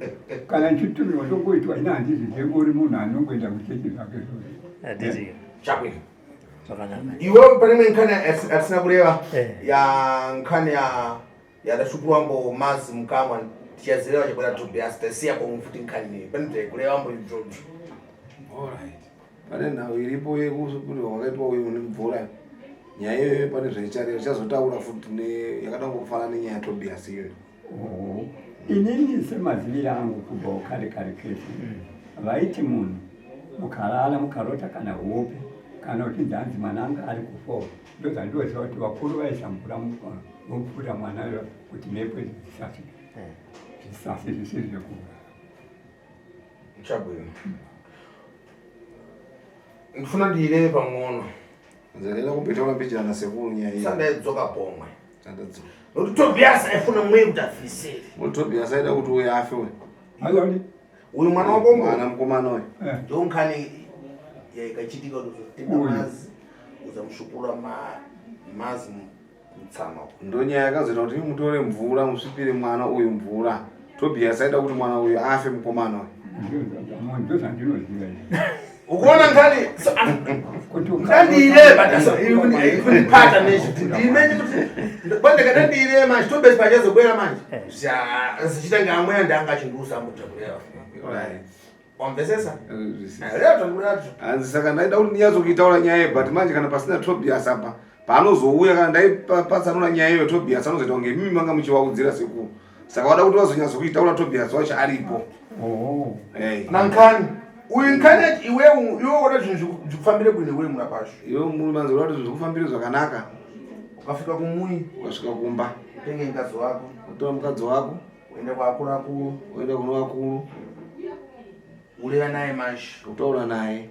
kana ndichitumirwa ndongoitwa ini handizvizive ngori munhu anongoenda kuchechi zvake zvozvo Chakwini. Zvakanaka. Iwewe pane imwe nkhani yatisina kureva Eh. ya nkhani ya yadashukurwambo mazi mukamwa tichazireva chakwera Tobias tasiya pomwe futi nkhani iyi pane taikureva mbo idzodzo. Alright. Pane nhau iripo yekuti wakaitwa uyu nemvura. Nyaya iyoyo pane zvaichareva tichazotaura futi yakada kungofanana nenyaya yaTobias iyoyo. Oho. Inini semaziviro angu kubva kare kare kese vaiti munhu mukarara mukarota kana hope kana uchinzi hanzi mwana anga ari kufa ndozvandoziva kuti vakuru vaisa mvura vopfuura mwana uyo kuti mhepo idzi dzisasvika zvisasi zvisiri zvekuuraya. Chabwino. Ndifuna ndiireve pang'ono. Nzerera kumboitaura mbijana nasekuru nyaya iyi. Sandaidzoka pomwe. Sandadzoka. Nokuti Tobias aifuna mweya kuti afisere. Kuti Tobias aida kuti uyu afe uyu. Ayoni. Uyu mwana wako mwana mukomana uyu. Eh. Ndo nkhani yaikachitika kuti uzotenga mazi uzamushukura mazi mutsama. Ndo nyaya yakazoita kuti mutore mvura musvipire mwana uyu mvura. Tobias aida kuti mwana uyu afe mukomana uyu. Ndo zvandinoziva izvi. Ukuona nkhani ndandiireva kundipata nezvi ndimeni kuti kwandika ndandiireva manje Tobias pachazobwera manje zvichita ngamweya ndanga achindiusa mutakureva. Wamvesesa? Hanzi saka ndaida kuti ndinyatsokuitaura nyaya iyi but manje kana pasina Tobias apa paanozouya kana ndaipatsanura nyaya iyoyo Tobias anozoita kunge imimi manga muchivaudzira sekuru. Saka vada kuti vazonyatsokuitaura Tobias wacho aripo. Oh. Hey. Nankani uyu nkani ati iwewe iwe wada zvinhu zvikufambire bwino iwe murapasho. Iwe murume anzi uda kuti zvinhu zvikufambire zvakanaka. Ukafika kumuyi ukasvika kumba utenge mukadzi wako utora mukadzi wako uende kwakuru akuru uende kuno vakuru ureva naye manje utaura naye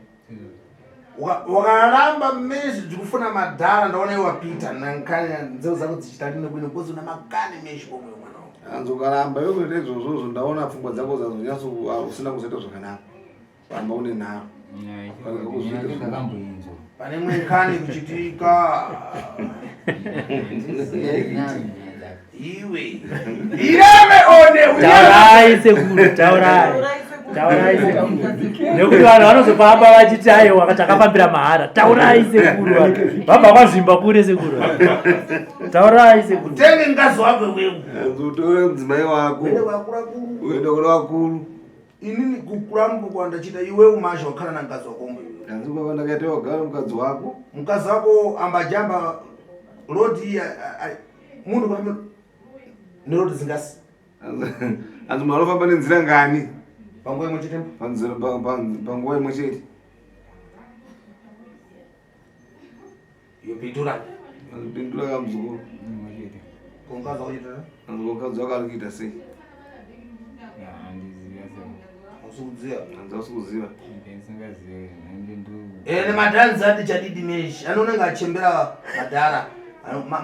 wakaramba mezi dzikufuna madhara ndaona iwe wapita nankani nzeu dzako dzichita rine bwino because una makani meshi pomwe mwana wangu. Hanzi ukaramba iwe kuita izvozvozvo ndaona pfungwa dzako dzazonyatso usina kuzoita zvakanaka ramba une nharo ndakamboinzwa pane imwe nkani kuchitika iwe ireve one Taurai sekuru, taurai. Taurai sekuru. Nekuti vanhu vanozofamba vachiti aiwa takafambira mahara. Taurai sekuru vanhu. Vabva kwazvimba kure sekuru. Taurai sekuru. Utenge mukadzi wako iwewe. Hanzi utore mudzimai wako. Uende kwakuru akuru. Uende kune vakuru. Inini kukurambo kwandachita iwe umasha wakhala na mukadzi wako mwe. Hanzi kwava ndakaita wagara mukadzi wako. Mukadzi wako ambajamba road munhu kwame nerodi dzingasi. Hanzi munhu anofamba nenzira ngani? Panguva imwe chete. Panzira panguva imwe chete. Iyo pindura. Hanzi pindura kamuzukuru. Imwe chete. Ko mukadzi wako chete. Hanzi mukadzi wako ari kuita sei? Handiziva sekuru. Usikuziva. Hanzi usikuziva. Ndisingazivi nende ndu. Ene madhanzi ati chadidi meshi anonenge achembera madhara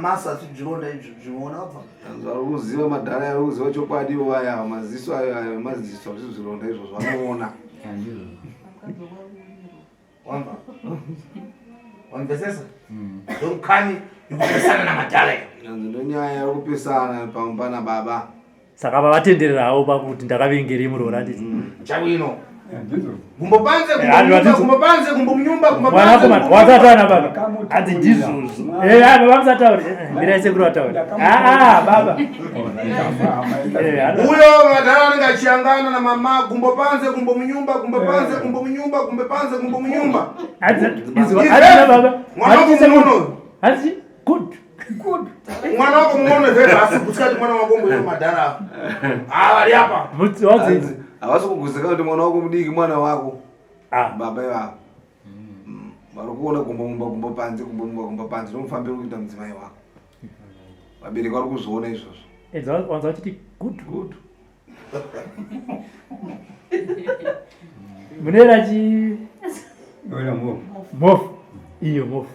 maso asi zvironda izvi zvinoona wabva. Hanzi vari kuziva madhara ari kuziva chokwadi ivo aya maziso ayo ayo maziso hazvisi zvironda izvozvo vanoona. Handizvo. Wamba. Wamvesesa? Ndonkani ikupesana namadhara iyo. Hanzi ndonyaya yari kupesana pamba nababa. Saka vavatenderera havo pakuti ndakavengeri muroora handiti. Chawino. Ndizvo. Gumbo panze, gumbo Hanzi munyumba, vatizo- gumbo panze, gumbo munyumba, gumbo panze. Mwanakomana gumbo watataura munyumba. nababa. Hanzi ndizvozvo. Eh, baba musataure. Mirai sekuru vataure. Ah, baba. Eh, Uyo madhara anenge achiyangana na mama, gumbo panze, gumbo munyumba, gumbo panze, gumbo munyumba, gumbo panze, gumbo munyumba. Hanzi izwa hanzi nababa. Mwana wako Hanzi munono uyu. Hanzi good. Good. Mwana wako munono zve basi kusikati mwana wako mbuyo madhara. Ah, vari apa. Mutsi wanzi Havasi kuguzika kuti mwana wako mudiki mwana wako. Ah. Baba ivavo. Vari kuona gumbo mumba gumbo panze gumbo mumba gumbo panze ndomufambira kuita mudzimai wako. Vabereki vari kuzviona izvozvo. Edza wanza vachiti good. Good. Munoera chi mofu iyo mofu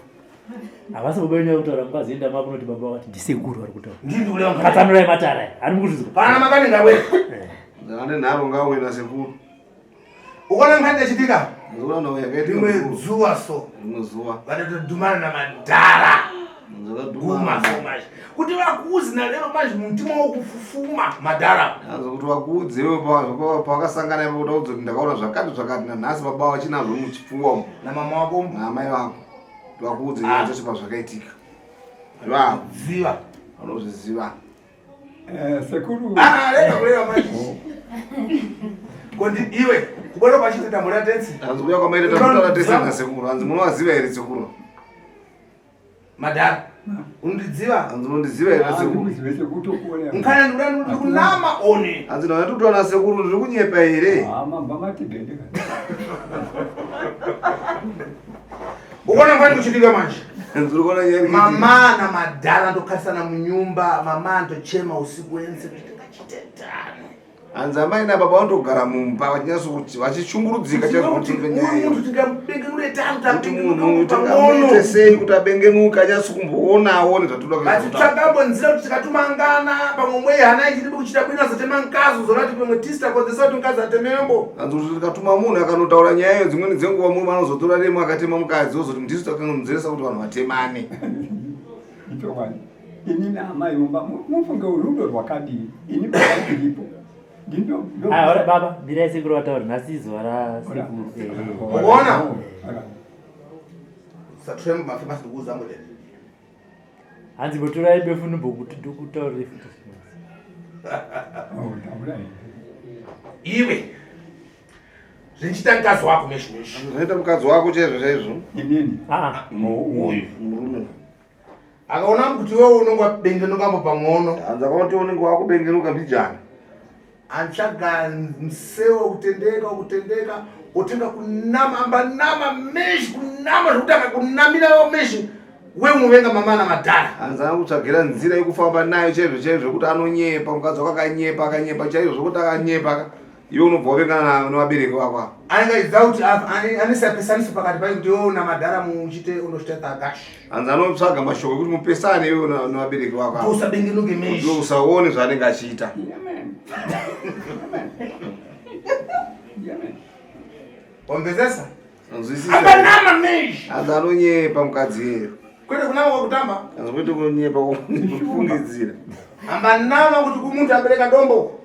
havasi baba venyu kutaura mukazoenda makunoti baba vakati ndisekuru vari kutaura patsanurai matara hani mukuzvizwa pana makanenga we ane nharo ngauye nasekuru ukaona nkhani yachitika rimwe zuva so rimwe zuva vanotodhumana namadhara guma so manje kuti vakuudze nalero manje mutima wokufufuma madhara anzi kuti vakuudze iwe pavakasangana ipo kuti vaudze kuti ndakaona zvakati zvakati nanhasi baba vachinazvo muchipfuwa umu namama wako naamai vako kuti vakuudze nyaya dzacho pazvakaitika ziva vanozviziva Eh, sekuru ah, rega kureva manje kondi iwe kubona kwachiti tambura tensi hanzi kuya kwamaita tambura tensi nasekuru hanzi munovaziva here sekuru madhara unondiziva hanzi unondiziva here nasekuru nkana ndikunama one hanzi ndauya ndikutoona nasekuru ndiri kunyepa here ukuona nkhani kuchitika manje mama na madhara ndokhatisana munyumba mama ndochema usiku wense kuti tingachitetani hanzi amai nababa vanotogara mumba vachinyatsokuti vachishungurudzika chaizvomunhu tingamubengenure tanu tamunhu tingamuite sei kuti abengenuke anyatso kumboonawo nezvatoda kutsvagambo nzira kuti tikatumangana pamwe mwe hana ichiripo kuchita bwino azotema mkazi uzona kuti pamwe tisi takonzesa kuti mukadzi atemembo hanzi kuti tikatuma munhu akanotaura nyaya iyo dzimweni dzenguva murume anozotora demo akatema mukadzi ozoti ndisu takanonzeresa kuti vanhu vatemane ichokwadi ini naamai mumba mufunge rudo rwakadii ini baba ndiripo ah, baba mirai sekuru vataura nhasi izuva rasekuru uona hanzi botorai befu ndimbokuti ndikutaurire futi oh, iwe zvinchiita mukadzi wako meshi meshi zvinoita mukadzi wako chaizvo chaizvo inini ah, ah. uyu murume akaona kuti wewe unonge wabengenuka pang'ono hanzi akaona kuti unenge wakubengenuka mbijana antsvaga msewo wekutendeka wekutendeka otenga kunama amba nama meshi kunama zvekuti akakunamirawo meshi we unovenga mama namadhara hanzi anokutsvagira nzira yekufamba nayo chaizvo chaizvo zvekuti anonyepa mukadzi wako akanyepa akanyepa chaizvo zvekuti akanyepa iwe unobva wavengana nevabereki vako ava anenge achiziva kuti anisapesaniso pakati paye kuti iwe namadhara muchite unochita thagashi hanzi anotsvaga mashoko ekuti mupesane iwe nevabereki vako ava usabengenuke meshi iwe usaone zvaanenge achiita wamvezesa Anzwisisa. Apanama meshi Hanzi anonyepa mukadzi iyeyo. Kwete kunama kwakutamba. Hanzi kwete kunyepa kufungidzira. Ambanama kuti kumuntu abereka dombo.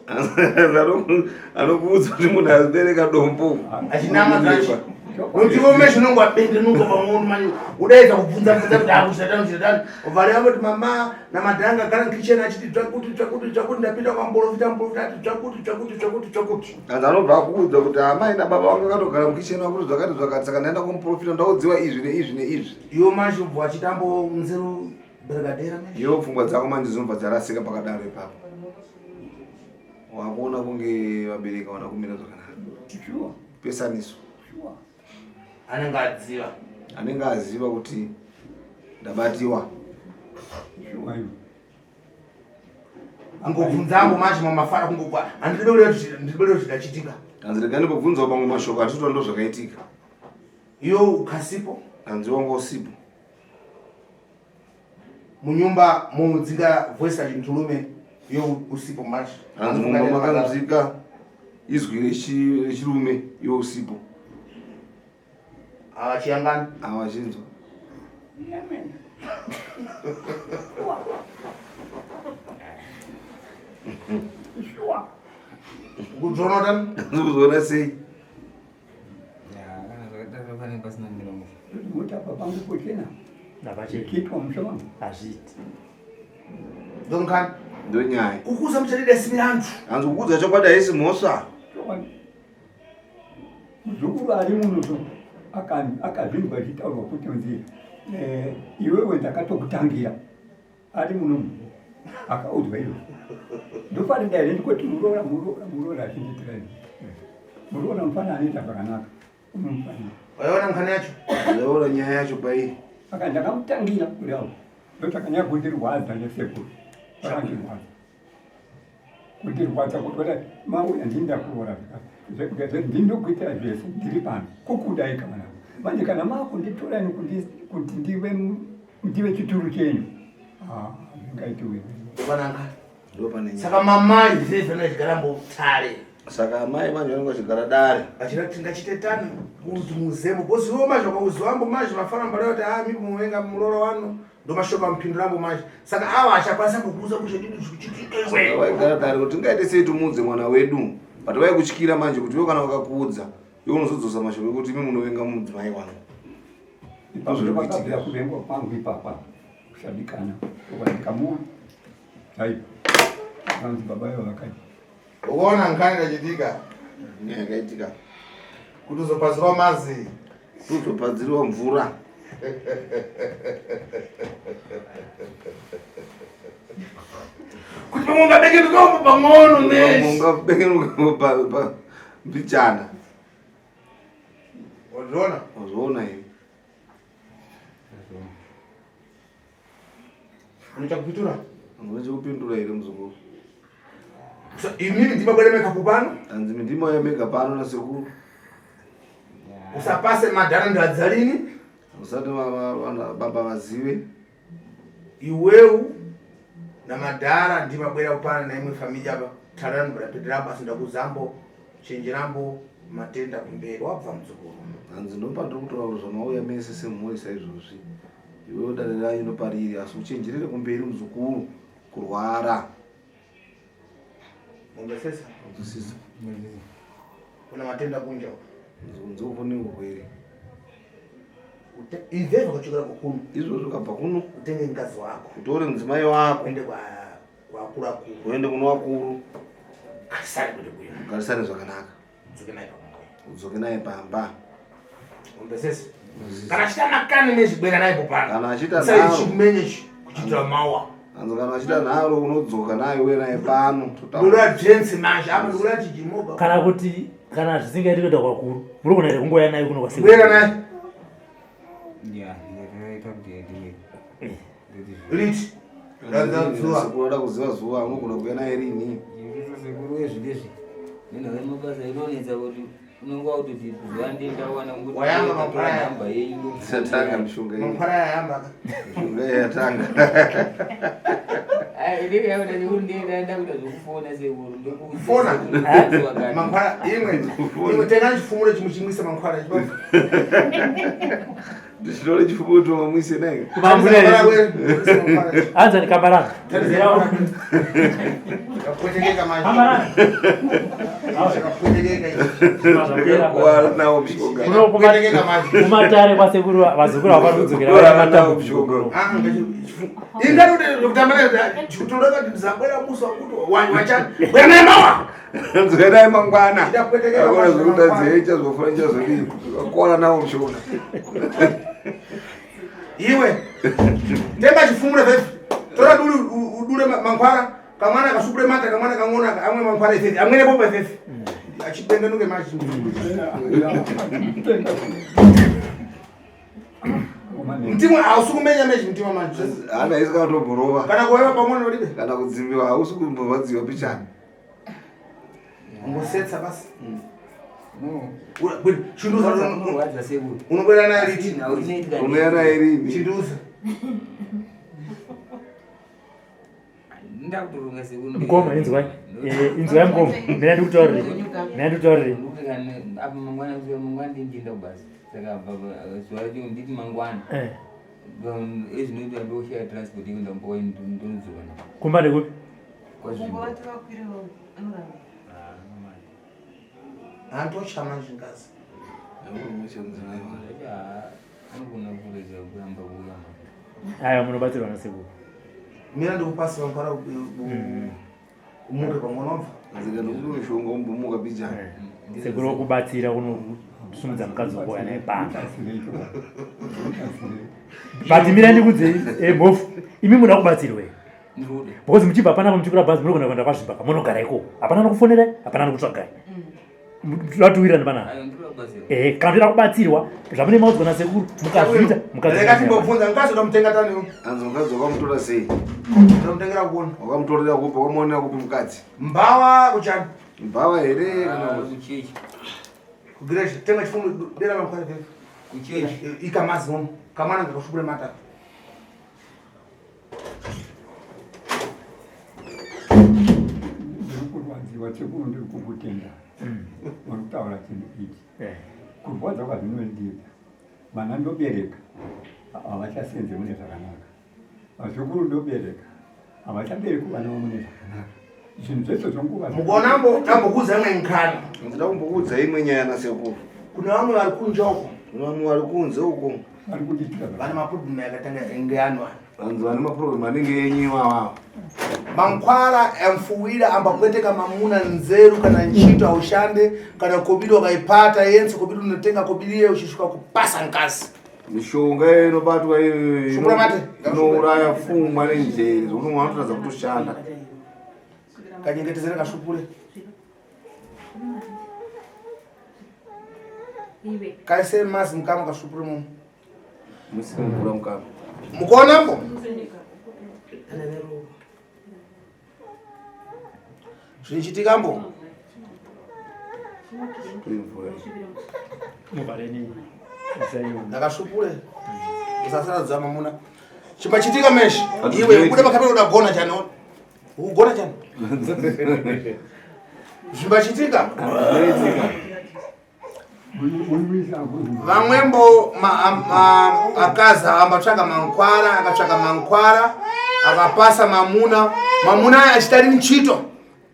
Anokuudza kuti munhu abereka dombo. Achinama dzacho. Kuti iwe meshi unonge wabengenuka pamwe manje udaidza kubvunza bvunza kuti akuchita tani tani. Ubva kuti mama namadhanga agara mukitchen achiti tsvakuti tsvakuti tsvakuti ndapinda kwamborofita mborofita ati tsvakuti tsvakuti tsvakuti tsvakuti. Hanzi anobva akuudza kuti amai nababa vangu vakatogara mukitchen vakuti zvakati zvakati saka ndaenda kumuprofita ndaudziwa izvi neizvi neizvi. Iwe manje ubva wachitambo nzeru brigadera manje. Iwe pfungwa dzako manje dzinobva dzarasika pakadaro ipapo. Wakuona kunge vabereki havana kumira zvakanaka. Sure. Pesaniso. Sure. Anenge aziva. Anenge aziva kuti ndabatiwa. Sure. Kungobvunzangu manje mamafara kungobva handidi kuti zvidachitika. Hanzi rega ndimbobvunzawo mamwe mashoko atitoa ndo zvakaitika. Iwe ukasipo. Hanzi wanga usipo. Munyumba mudzinga voice rachintulume iwe usipo manje. Hanzi mumba makanzwika izwi rechirume iwe usipo. Havachiyangani. Havachinzwa. Kudzona tani? Kudzona sei? Kana zvakadaro panenge pasina miromo. Kuti apa pangu pochena. Napachena. Kitwa musha wangu. Hazviiti. Ndonkani. Ndonyaya. Kukuza muchadida simirantu. Hanzi kukuza chokwadi haisi mhosva. Chokwadi. Muzukuru ari muno so akazvinzwa achitaurwa kuti nzi eh, iwewe ndakatokutangira ari muno akaudzwa izvo ndofanira here ndikoti muroora muroora muroora achindiitira izvi eh, muroora mufana anoita zvakanaka unomufanira waiona mukana yacho waiona nyaya yacho pairi aka ndakamutangira kudao ndochakanyanya kundirwadza nesekuru akandirwadza. Kundirwadza kuti wada mauya ndini ndakuroora ndini ndokuitira zvese ndiri pano kukudai kana manje kana makunditora ini kuti ndive ndive chituru chenyu ah, zvingaitiwe Vananga. Saka mamai zvese vanachigara mbotare. Saka amai manje vanenge vachigara dare. Vachida kuti tingachite tani kuti muzembo bosi iwo manje vakauziwambo manje vafana mbada kuti ah mimi muvenga muroora wano ndomashoko amupindurambo manje saka ava achakwanisa kukuudza kuti chadini chikuchitika iwe. Vaigara dare kuti tingaite sei timuudze mwana wedu but vaikutyira manje kuti iwe kana vakakuudza iwe unozodzosa mashoko ekuti imi munovenga mudzimai wangu. Ipapo ndopakabvira kuvengwa kwangu ipapa kusadikana ndikamuona chaipo vanzi baba ivo vakaita Ukaona nkani kachitika Nyaya yakaitika kuti uzopazirwa mazi kuzopadzirwa mvura kuti pamwe ungabekenukawo pang'ono neshi ungabekenuka mbichana wazviona wazviona here Unochakupindura? Unochakupindura here muzukuru? So imimi ndima bwere makeup pano? Hanzi ndima ya makeup pano na sekuru. Usapase madhara ndadzalini. Usati baba vazive. Iweu na madhara ndima bwera kupana na imwe familia apa. Tarani bwera pedra basi ndakuzambo chenjerambo matenda kumberi wabva muzukuru. Hanzi ndopa ndiri kutora kuti zvamauya mese semhuri saizvozvi. Iwewe dare ranyu ndopariri asi uchenjerere kumberi muzukuru kurwara. Mumvesesa? Nzwisisa. Kuna matenda kunja uko. Kunze uko kune urwere. Izvezvo ukachokera kuno. Izvozvo ukabva kuno. Utenge mukadzi wako. Utore mudzimai wako. Uende kwa kwakuru akuru. Uende kuno wakuru. Garisane kuti bwino. Garisane zvakanaka. Udzoke naye pamba. Udzoke naye pamba. Umbesese. Kana achita makani nezvibwera naye popana. Kana achita nharo. Chimenye kuchitira mawa. Anzi kana achita nharo unodzoka naye uye naye pano. Ndoda jensi manje apa ndoda chijimoba. Kana kuti kana zvisingaiti kuenda kwakuru. Muri kuona here kungouya naye kuno kwasiri. Bwera naye. Yeah, ndakaita kuti ndiwe. Liti. Sekuru ada kuziva zuva unogona kuuya naye rini. Sekuru wezvidezvi. Nina wemabasa inonetsa kuti unonga kutoti zuva ndindawana Wayamba mapuraya. namba yenyu. Satanga mishonga iyi. Mapuraya yayamba ka. Mishonga iyi yatanga. Fona. Mankwara imwe. Imwe tenga chifumuro chimuchimwisa mankwara. Ndichitore chifumuro tomamwise naye. Anza ni kambaranga. Kapwetekeka manje. Kambaranga. Kapwetekeka ichi. Kuwara nawo mishonga. Kapwetekeka manje. Kumatare kwasekuru vazukuru havari kudzokera Kuwara vaine nawo matambudziko. mishonga. Ah, ingati kuti kutamba naye chikutoda kuti zabwera musi wakuti wachani. Bwera naye mawa. Dzoka naye mangwana. Ndapwetekeka Akona manje zvekuti mangwana. adzei chazofana chazodii. Kuwara nawo mishonga. Iwe. Tenga chifumuro fefe. Tora duri udure mankwara. Kamwana kasukure mata kamwana kang'ona amwe mankwara ifefe. Amwene popa ifefe. Achipengenuke machi. Mtima hausi kumenya mechi mtima manje. Hana isi kana kutomborova. Kana kuwewa pamwe nolibe. Kana kudzimbiwa hausi kumborwadziwa pichana. Ungosetsa basi. Chinduza Unorwadza sekuru. unobwera naye liti. Unouya naye rini? Chinduza. Ndakutoronga sekuru. Mukoma inzwai. Inzwai mukoma. Mina ndikutaurire. Mina ndikutaurire. Apa mangwana mangwana ndindienda kubasa. Saka zuva racho nditi mangwana. Ezvinoita ndoshaya transport yekuenda kumba ndonodzoka. Kumba ndekupi? Kwazvimba. Kungovati vakwire anoramba. Antocha manje ngazi. Anogona kureza kuramba kuuya manje. Aya munobatsirwa nasekuru. Mira ndikupasi mankwara umuke pamwe unobva. Nzika ndokuti mishonga umbomuka pichana. Sekuru wokubatsira kunosumudza mukadzi wako naye pano. But mira ndikudzei mhofu. Imi muda kubatsirwa here? Ndinoda. Because muchibva panapa muchikwira bhazi munogona kuenda kwaZvimba munogara ikoko. Hapana nokufonerai, hapana nokutsvagai. Toda panapa. Eh, kana toda kubatsirwa zvamune maudzwa nasekuru mukazviita Rega timbobvunza mukadzi unomutenga tani uyu? Hanzi mukadzi wakamutora sei? Unomutenga kuona. Wakamutorera kupi? Wakamuonera kupi mukadzi? Mbawa kuchani. Mbawa here kana kuti Kuchechi. Kugireshi tenga chifundo dera makwara ke. Kuchechi. Ikamazi uno. Kamwana ngakashukure mata. Ndiri kurwadziwa sekuru ndiri kukutenda uri kutaura chinhu ichi kurwadza kwazvinondiita vana ndobereka havachasenze mune zvakanaka vazukuru ndobereka havachabereki vana mune zvakanaka zvinhu zvese zvonguva Mukuonambo tambokuudza imwe nkhani. Ndinoda kumbokuudza imwe nyaya nasekuru. Kune vamwe vari kunze uko. Kune vamwe vari kunze uko. Vari kundiitira Vane maproblem akatanga enge anwa. Vanzi vane maproblem anenge enyu iwawawo. Mankwara amfuwira ambapweteka mamuna nzeru kana nchito aushande kana kobiri wakaipata yense kobiri unotenga kobiri iye uchisvika kupasa nkazi. Mishonga iyo inobatwa iyo Shukura mate. inouraya pfungwa nenjere zvokuti mwana anotoratidza kutoshanda. Kanyengetezere kashupure. Kaise mazi mukama kashupure mumu. Musine mvura mukama. Mukuonambo? Zvinochitika mbo? Mvura. Muvhareni. Ndakashupure. Usasaradza mamuna. Chimbachitika meshi. Iwe ubude pakamera udagona chani. Ugona chani. Zvimbachitika. Vamwembo akaza ambatsvaka mankwara akatsvaka mankwara akapasa mamuna mamuna aya achitari nchito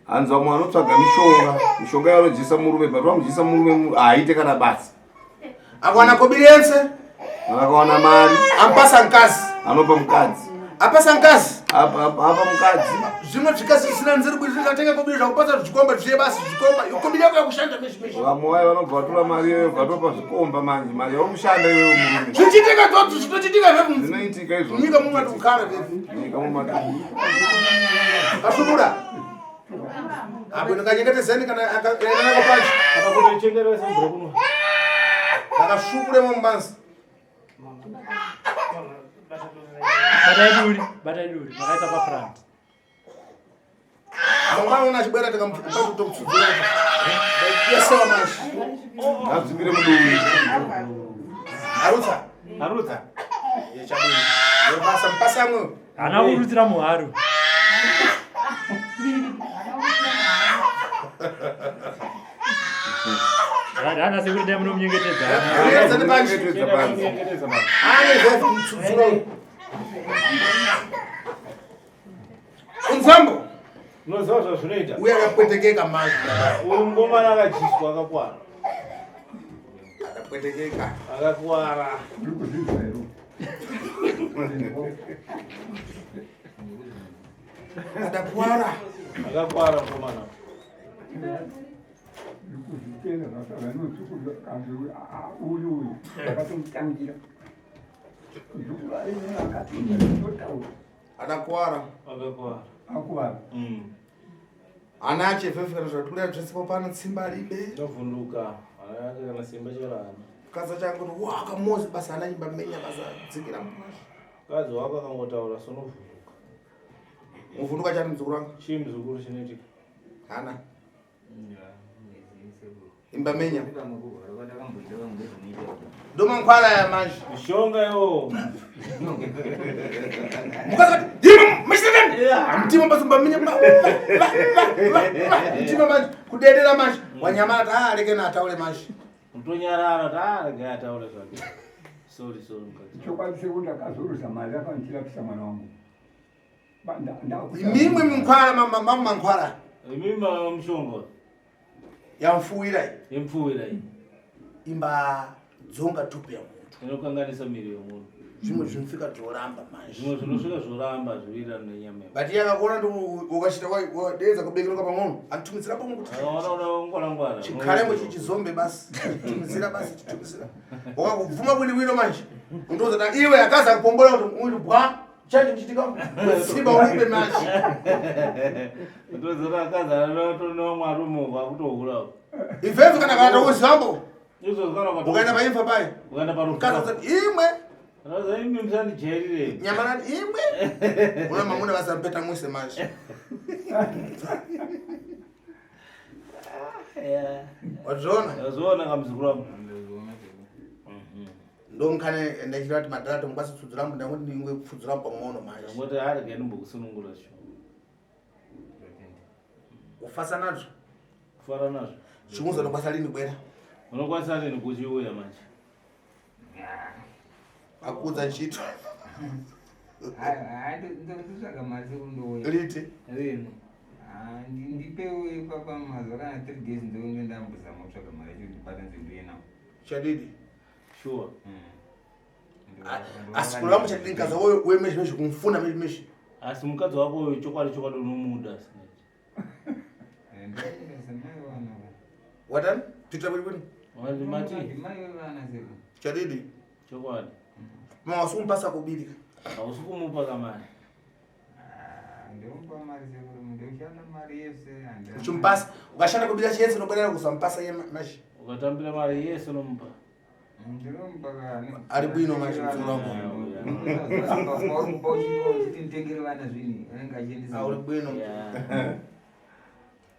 Hanzi vamwe vanotsvaga mishonga, mishonga yavanodyisa murume but vamudyisa murume haaite kana basa. Akawana kobiri yense Akawana mari ampasa mkazi anopa mukadzi. Apasa mkazi Apa apa mukadzi. Zvimwe zvikasi zvisina nziri kuti zvingatenga kobiri zvakupasa zvikomba zviye basi zvikomba kobiri yako yakushanda meshi meshi. Vamwe vaye vanobva vatora mari iyoyo vatopa zvikomba manje mari yauri kushanda iyoyo murume. Zvichitika zvoti zvinochitika zvefu. Zvinoitika izvozvo. Nyika mumwe atikukara zvefu. Nyika mumwe Kasubura. Apo ndikanyengetezeni kana akapachi. Akakutoichengerera semvura kuno. Akashupure mumbanzi. Batai duri, batai duri, makaisa pa front. Mangwana una chibwera tikamutomusudzura. Yesewa manje. Ngadzingire muduri. Arutsa. Arutsa. Yechabini. Yebasa mpasa amwe. Hana kurutsira muharu. Hana sekuru dai munomunyengetedza. Munyengetedza panzi. Ane zvokumutsudzura. Unzambo. Unoziva zvazvinoita? Uye akapwetekeka manje. Uyu mukomana akadyiswa akakwara. Akapwetekeka. Akakwara. Akakwara. Akakwara mukomana. Ndikuzvitenda zvataura notsukuru uyu uyu akatomutangira akatotaura Akakwara. Akakwara. Akuwara. Ana ache fefe kana zvatikuda zvesipo pano tsimba ribe. Ndovhunduka. Ana yake kana simba chero ana. Kaza changu kuti waka mozi basa ana imba menya basa dzikira mukasha. Mukadzi wako akangotaura sonovhunduka. Muvhunduka chani muzukuru wangu? Chii muzukuru chinoitika? Hana. Imba menya. Ndomankwara ya manje. Mishonga yo. Mukadzi akati, "Yimi, machitendeni!" Mtima basi mba menya ba ba ba ba. Mtima manje kudedera manje. Wanyamara ta ah reke na ataure manje. Mutonyarara ta rega ataure zvake. Sorry sorry mukadzi. Chokwadi sekuti ndakazoruza mari akandichirapisa mwana wangu. Imimwe munkwara mama mankwara. Imimi mama mushonga. Yamfuwira iyi. Yamfuwira iyi. Imba dzonga tupu ya muntu. Inokanganisa miri yomunhu. Zvimwe zvinosvika zvoramba manje. Zvimwe zvinosvika zvoramba zviwirirana nenyama. But iye akakuona ndi ukachita wadeedza kubekenuka pamwono anotumidzira pomwe kuti Akaona una ngwara ngwara. chikhalembo chichizombe basi tumidzira basi chitumidzira wakakubvuma bwino bwino manje undoza ta iwe akaza kupombola kuti uyu bwa chachi chitika simba ulibe manje Ndozora akazi anotoona mwarume uko akutohura. Ifefe kana kana uzambo. Ukaenda paimfa pai. Ukaenda parufu. Kana usati imwe. Unoza imwe musandijairire. Nyamarani imwe. Una mamuna vasampeta mwese manje. Wazviona? Wazviona kamuzukuru wangu. Ndomkhane ndachira kuti madhara tomukwanisa kupfudzura mbu ndangoti ndingwe kupfudzura pang'ono manje. Ndangoti arege ndimbokusunungura sho. Kufasa nazvo. Kufara nazvo. Chiunza unokwanisa lini bwera? Unokwanisa lini kuchiuya manje? Akudza chito. Ndotsvaga mari sekundouya. Liti? Rini? Ndipewo ipapa mazuva kana 3 days ndonge ndambozama kutsvaga mari yacho ndibatanidze ndiuye nawo. Chadidi? Sure. Asi kula wangu chadidi nkaza wewe wewe meshi meshi kumfuna meshi meshi. Asi mukadzi wako uyu chokwadi chokwadi unomuda asi. Watani? Tita bwini bwini. Mati. Chadidi? Chokwadi. Mama usikumupasa kubili. Hausi kumupa kamari. Ndomupa mari sekuru, ndoshanda mari yese. Uchimpasa, ukashanda kubila chese unobwerera kuzompasa iye mashi. Ukatambira mari yese unomupa. Ndinomupa kani. Ari bwino manje mzukuru wangu. Wakupa uchiti nditengere vana zvinhu, anenge achiendesa. Auri bwino.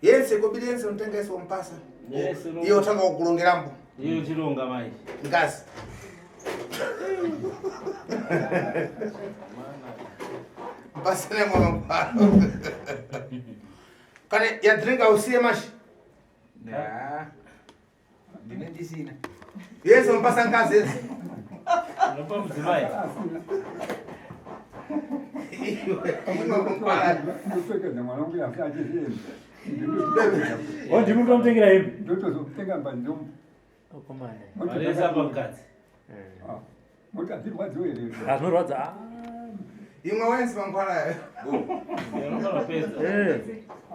Yense kubili yense unotenga yese wompasa. Yese Iye utanga kukurongerambo. Iye uchironga manje. Ngazi. Mpasane mwana mkwaro. Kana ya drink usiye mashi. Ndine ndisina. Yese umpasa nkazi yese. Unopa mudzimai. Ndopfekedza mwana wangu yafe achihembe. Oh, ndimi mutomutengera hembe? Ndotozotenga mbandomu. Okomana. Mari yese apa mukadzi. Moti hazvirwadziwo here? Hazvinorwadza. Ah. Imwe wenzi mangwana. Unofana kupedza. Eh.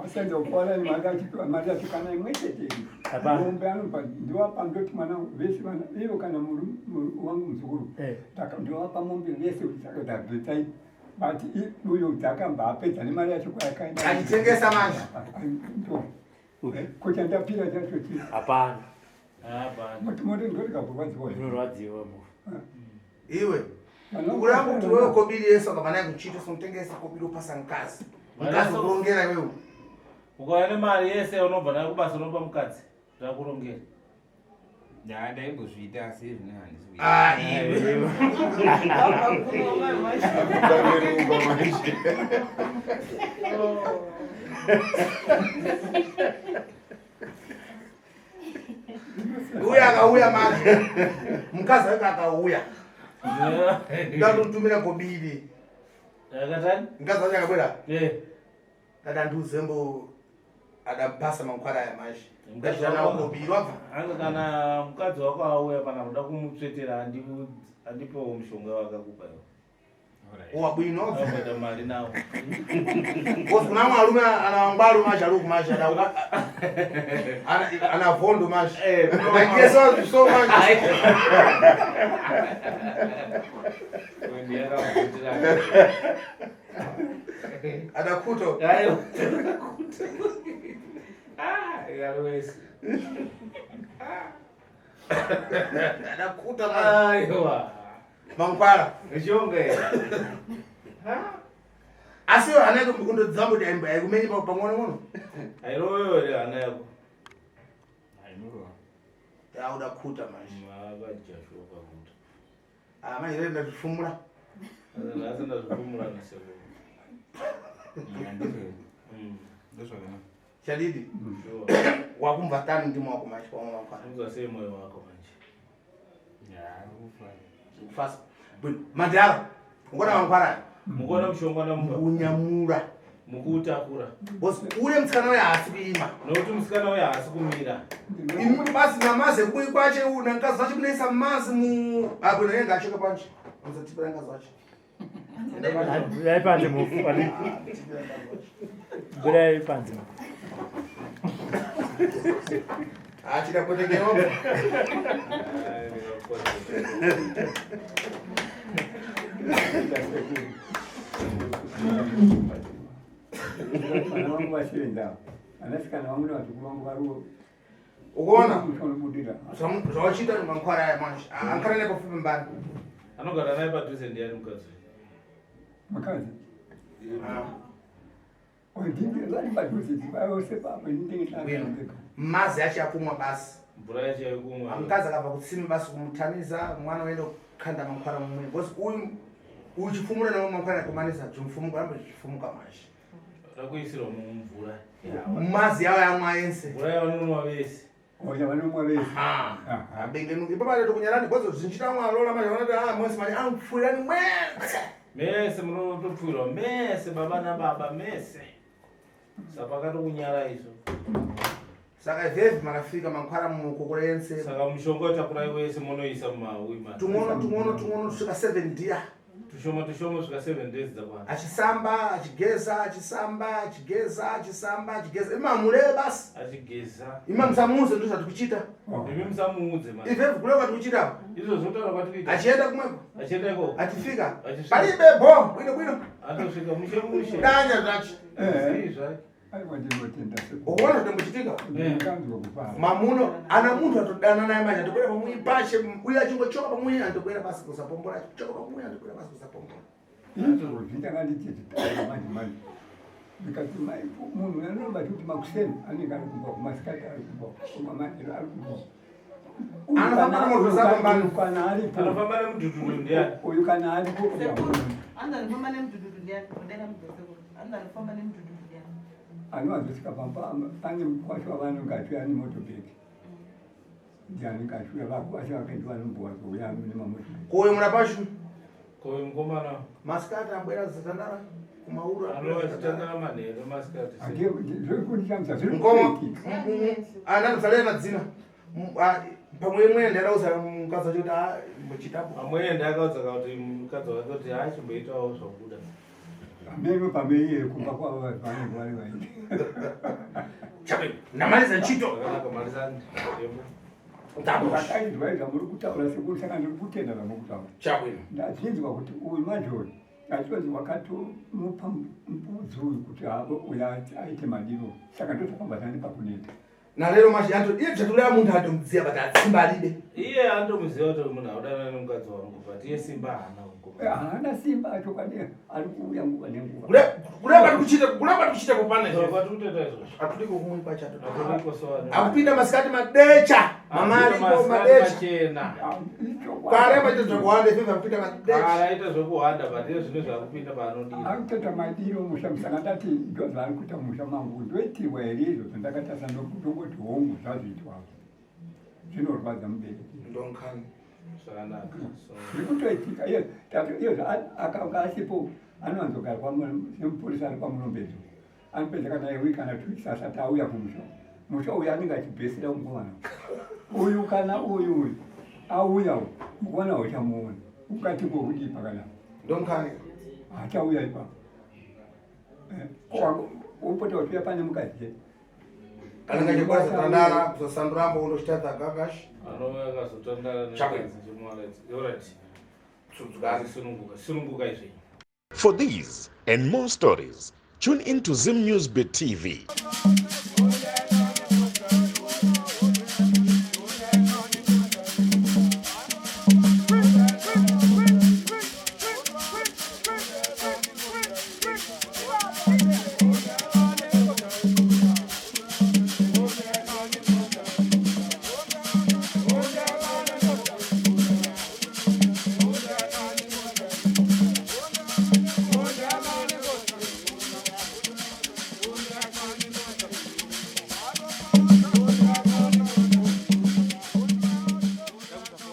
Asenza kupara mari yacho kana imwe chete. Hapana. Mombe anopa ndiwapa ndoti mwana vese vana ivo kana wangu muzukuru. Ndiwapa mombe vese dzakabvisai but uyo dzakamba apedza nemari yacho kwayakaenda. Achitengesa manje. Ko chandapira chacho chii? Hapana. Hapana. Moti moti ndorikakurwadziwa here? Zvinorwadziwa mufu. Iwe. Ukurangu kuti wewe kobili yesu akabva naye kuchito somutengesa kobili upasa nkazi. Nkazi ukurongera iwewe. Ukauya nemari yese unobva nayo kubasa unopa mukadzi. Ndakurongera. Ndaimbozviita asi zvino handisi kuita. Ah, iwe. Uya akauya manje. Mukadzi wake akauya. Ndatotumira kobili. Akatani? Mukadzi wake akabwera. Eh. Dada nduzembo adapasa mankwara aya manje. Mukadzi Ndachana wako- kobili wabva. Anga kana mukadzi wako auya pana kuda kumutsvetera andipewo mushonga wakakupa iwe. Wabwino. Wabwata mari nawo. Because kuna mwarume ana wangwaru manje ari kumanje ana ana vondo manje. Ndakeso so manje. Adakuto. Ayo. Ah, yalwesi. Adakuta manje. Aiwa. Mangwara. Mishonga iyi. Asi hana yako kundodzamba kuti aikumenyi pang'ono ng'ono. Airowewo here hana yako? Ya udakuta manje. Makajashuwa pakuta. Ah manje renda ndazvifumura. Nhasi ndazvifumura nasekuru. Chadidi. Sure. Wakumva tani ndimo wako manje pamwe mangwara. Unzwa sei moyo wako manje? Kufasa. Bwino. Mandara. Ngona mangwara. Mukuona mushonga namupa. Kunyamura. Mukuutakura. Because ule musikana uya haasi kuima. Nokuti musikana uya haasi kumira. Imi basi namazi ekubuyi kwache nankazi vacho munoisa mazi mu apo naye ngachoke panje. Musatipira ngazi vacho. Budai panze mufu. Budai panze. Achida kutengewa. Vana vangu vachienda, vanasikana vangu nevazukuru vangu variwo. Ukuona Unobudirira. Zvawachiita ni mankwara aya manje. Ankara nepafupi mbani. Anogara naye padhuze ndiani mukadzi? Mukadzi. Vari padhuze vose papo ndinenge ndakandeka. Mazi acho akumwa basi. Mvura yacho yekumwa. Mukadzi akabva kutsime basi kumutamiza mwana oenda kukhanda mankwara mumwe because uyu uchifumura nawo mankwara kumanisa zvimfumuka ramba zvichifumuka manje. Rakuisirwa mumvura. Mazi yawo yamwa yense. Mvura yavanonwa vese. Oya vanomwa vese. Abengenuka ipapo atokunyarani because zvinchita mwa lola manje vanoti ah mwese manje amupfurirani mwese. Mese munotopfuirwa mese baba nababa mese. Saka pakatokunyara izvo. Saka ivhevhi makafika mankwara mukokora yense. Saka mushonga utakurai wese munoisa mumawi ma. Tung'ono tung'ono tung'ono tusvika 7 dia. Tushoma tushoma kusvika 7 days dzakwana. Achisamba achigeza achisamba achigeza achisamba achigeza ima muleve basi. Achigeza. Ima musamuudze ndizvo zvatikuchita. Imi musamuudze manje. Ivhevhi kule kwatikuchita. Izvo zvotaura kwatikuita. Achienda kumweko. Achienda ikoko. Achifika. Achisvika. Palibe bo bwino bwino. Atosvika mushe mushe. Danya zvachi. Zii zvake. Aiwa ndinotenda sekuru. Ukuona zvinombochitika? Ndikanzwa kufara. Mamuno ana munthu atodana naye manje atokwera pamwe pashe uye achingochoka pamwe atokwera basi kusapombora achichoka pamwe atokwera basi kusapombora. Izvo zvitanga ndichizvitaura manje manje. Ndikati mai munhu anoramba achiti makuseni anenge ari kumba kumasikati ari kumba kumamanheru ari kumba. Anofamba nemurwizi apambano. Uyu kana aripo. Anofamba nemudhudhudhu ndiani? Uyu kana aripo. Sekuru, anzi anofamba nemudhudhudhu ndiani? Kudai mubve sekuru. Anzi anofamba nemudhudhudhu ndiani? Anowanzosvika pamba pane mukwasha wavanonge achiuya nemotobheki. Ndianenge achiuya vakwasha vake ndivanombowanzouya nemamotobheki. Koyo murapashu Koyo mukomana masikati abwera zitandara kumaura. anova achitandara manheru masikati. Zvekundishamisa zviri Mukoma kuitika. ana msalena dzina. Pamwe imwe ndaraudza mukadzi wacho kuti ah mbochitapo. Amwene ndakaudza kuti mukadzi wake kuti achimboitawo zvabuda. Pamene pamene kumba kwavo vanenge vari vaiti. Chabwe ndamaliza ntchito. Zvakanaka malizani. Yebo. Zvakaizwa izva muri kutaura sekuru saka ndiri kutenda zvamuri kutaura. Chabwe. Ndazvinzwa kuti uyu manje uyu ndachitonzi wakatomupa mbudzi uyu kuti uyu aite madiro saka ndozvakambazani pakuneta. Nalero manje anto iye zvatulea munthu atomudziya but atsimba alibe. Iye andomuziva kuti munhu audanana nemukadzi wangu but iye simba haana mukomana. Haana simba chokwadi ari kuuya nguva nenguva. Kule kwatikuchita kule kwatikuchita kupana Izvo izvo. kwatikutoita izvozvo. Atuliko kumwe pachato. Atuliko so. Akupinda masikati madecha. Mama ariko madecha. machena. Kare maita zvekuhwanda ifefe akupinda madecha. Kare aita zvekuhwanda but iye zvino zvakupinda paanodira. Akutoita madiro musha musaka ndati ndo zvaari kuita musha mangu ndoitirwa here izvozvo ndakatasa ndongoti hongu zvazviitwa zvinorwadza mubereki. Ndonkani. Zvakanaka. So Zviri kutoitika iye tati iye akanga asipo anowanzogara semupurisa ari kwamurombedzo anopedza kana iwi kana 2 weeks asati auya kumusha musha uyu anenge achibhesera mukomana uyu kana uyu uyu auya uyu mukomana uchamuona ukati ngokudii pakanaka Ndonkani. achauya ipapo upota uchiuya pane mukadzi chete Kana ngachikwaza tandara kuzosandurambo undochita gagash. anouya akazotandara Chakwe. nemukadzi chimuwaradzi. Alright. Tsudzukani. Sununguka. Sununguka izvi. For these and more stories, tune in to Zim News Bit TV.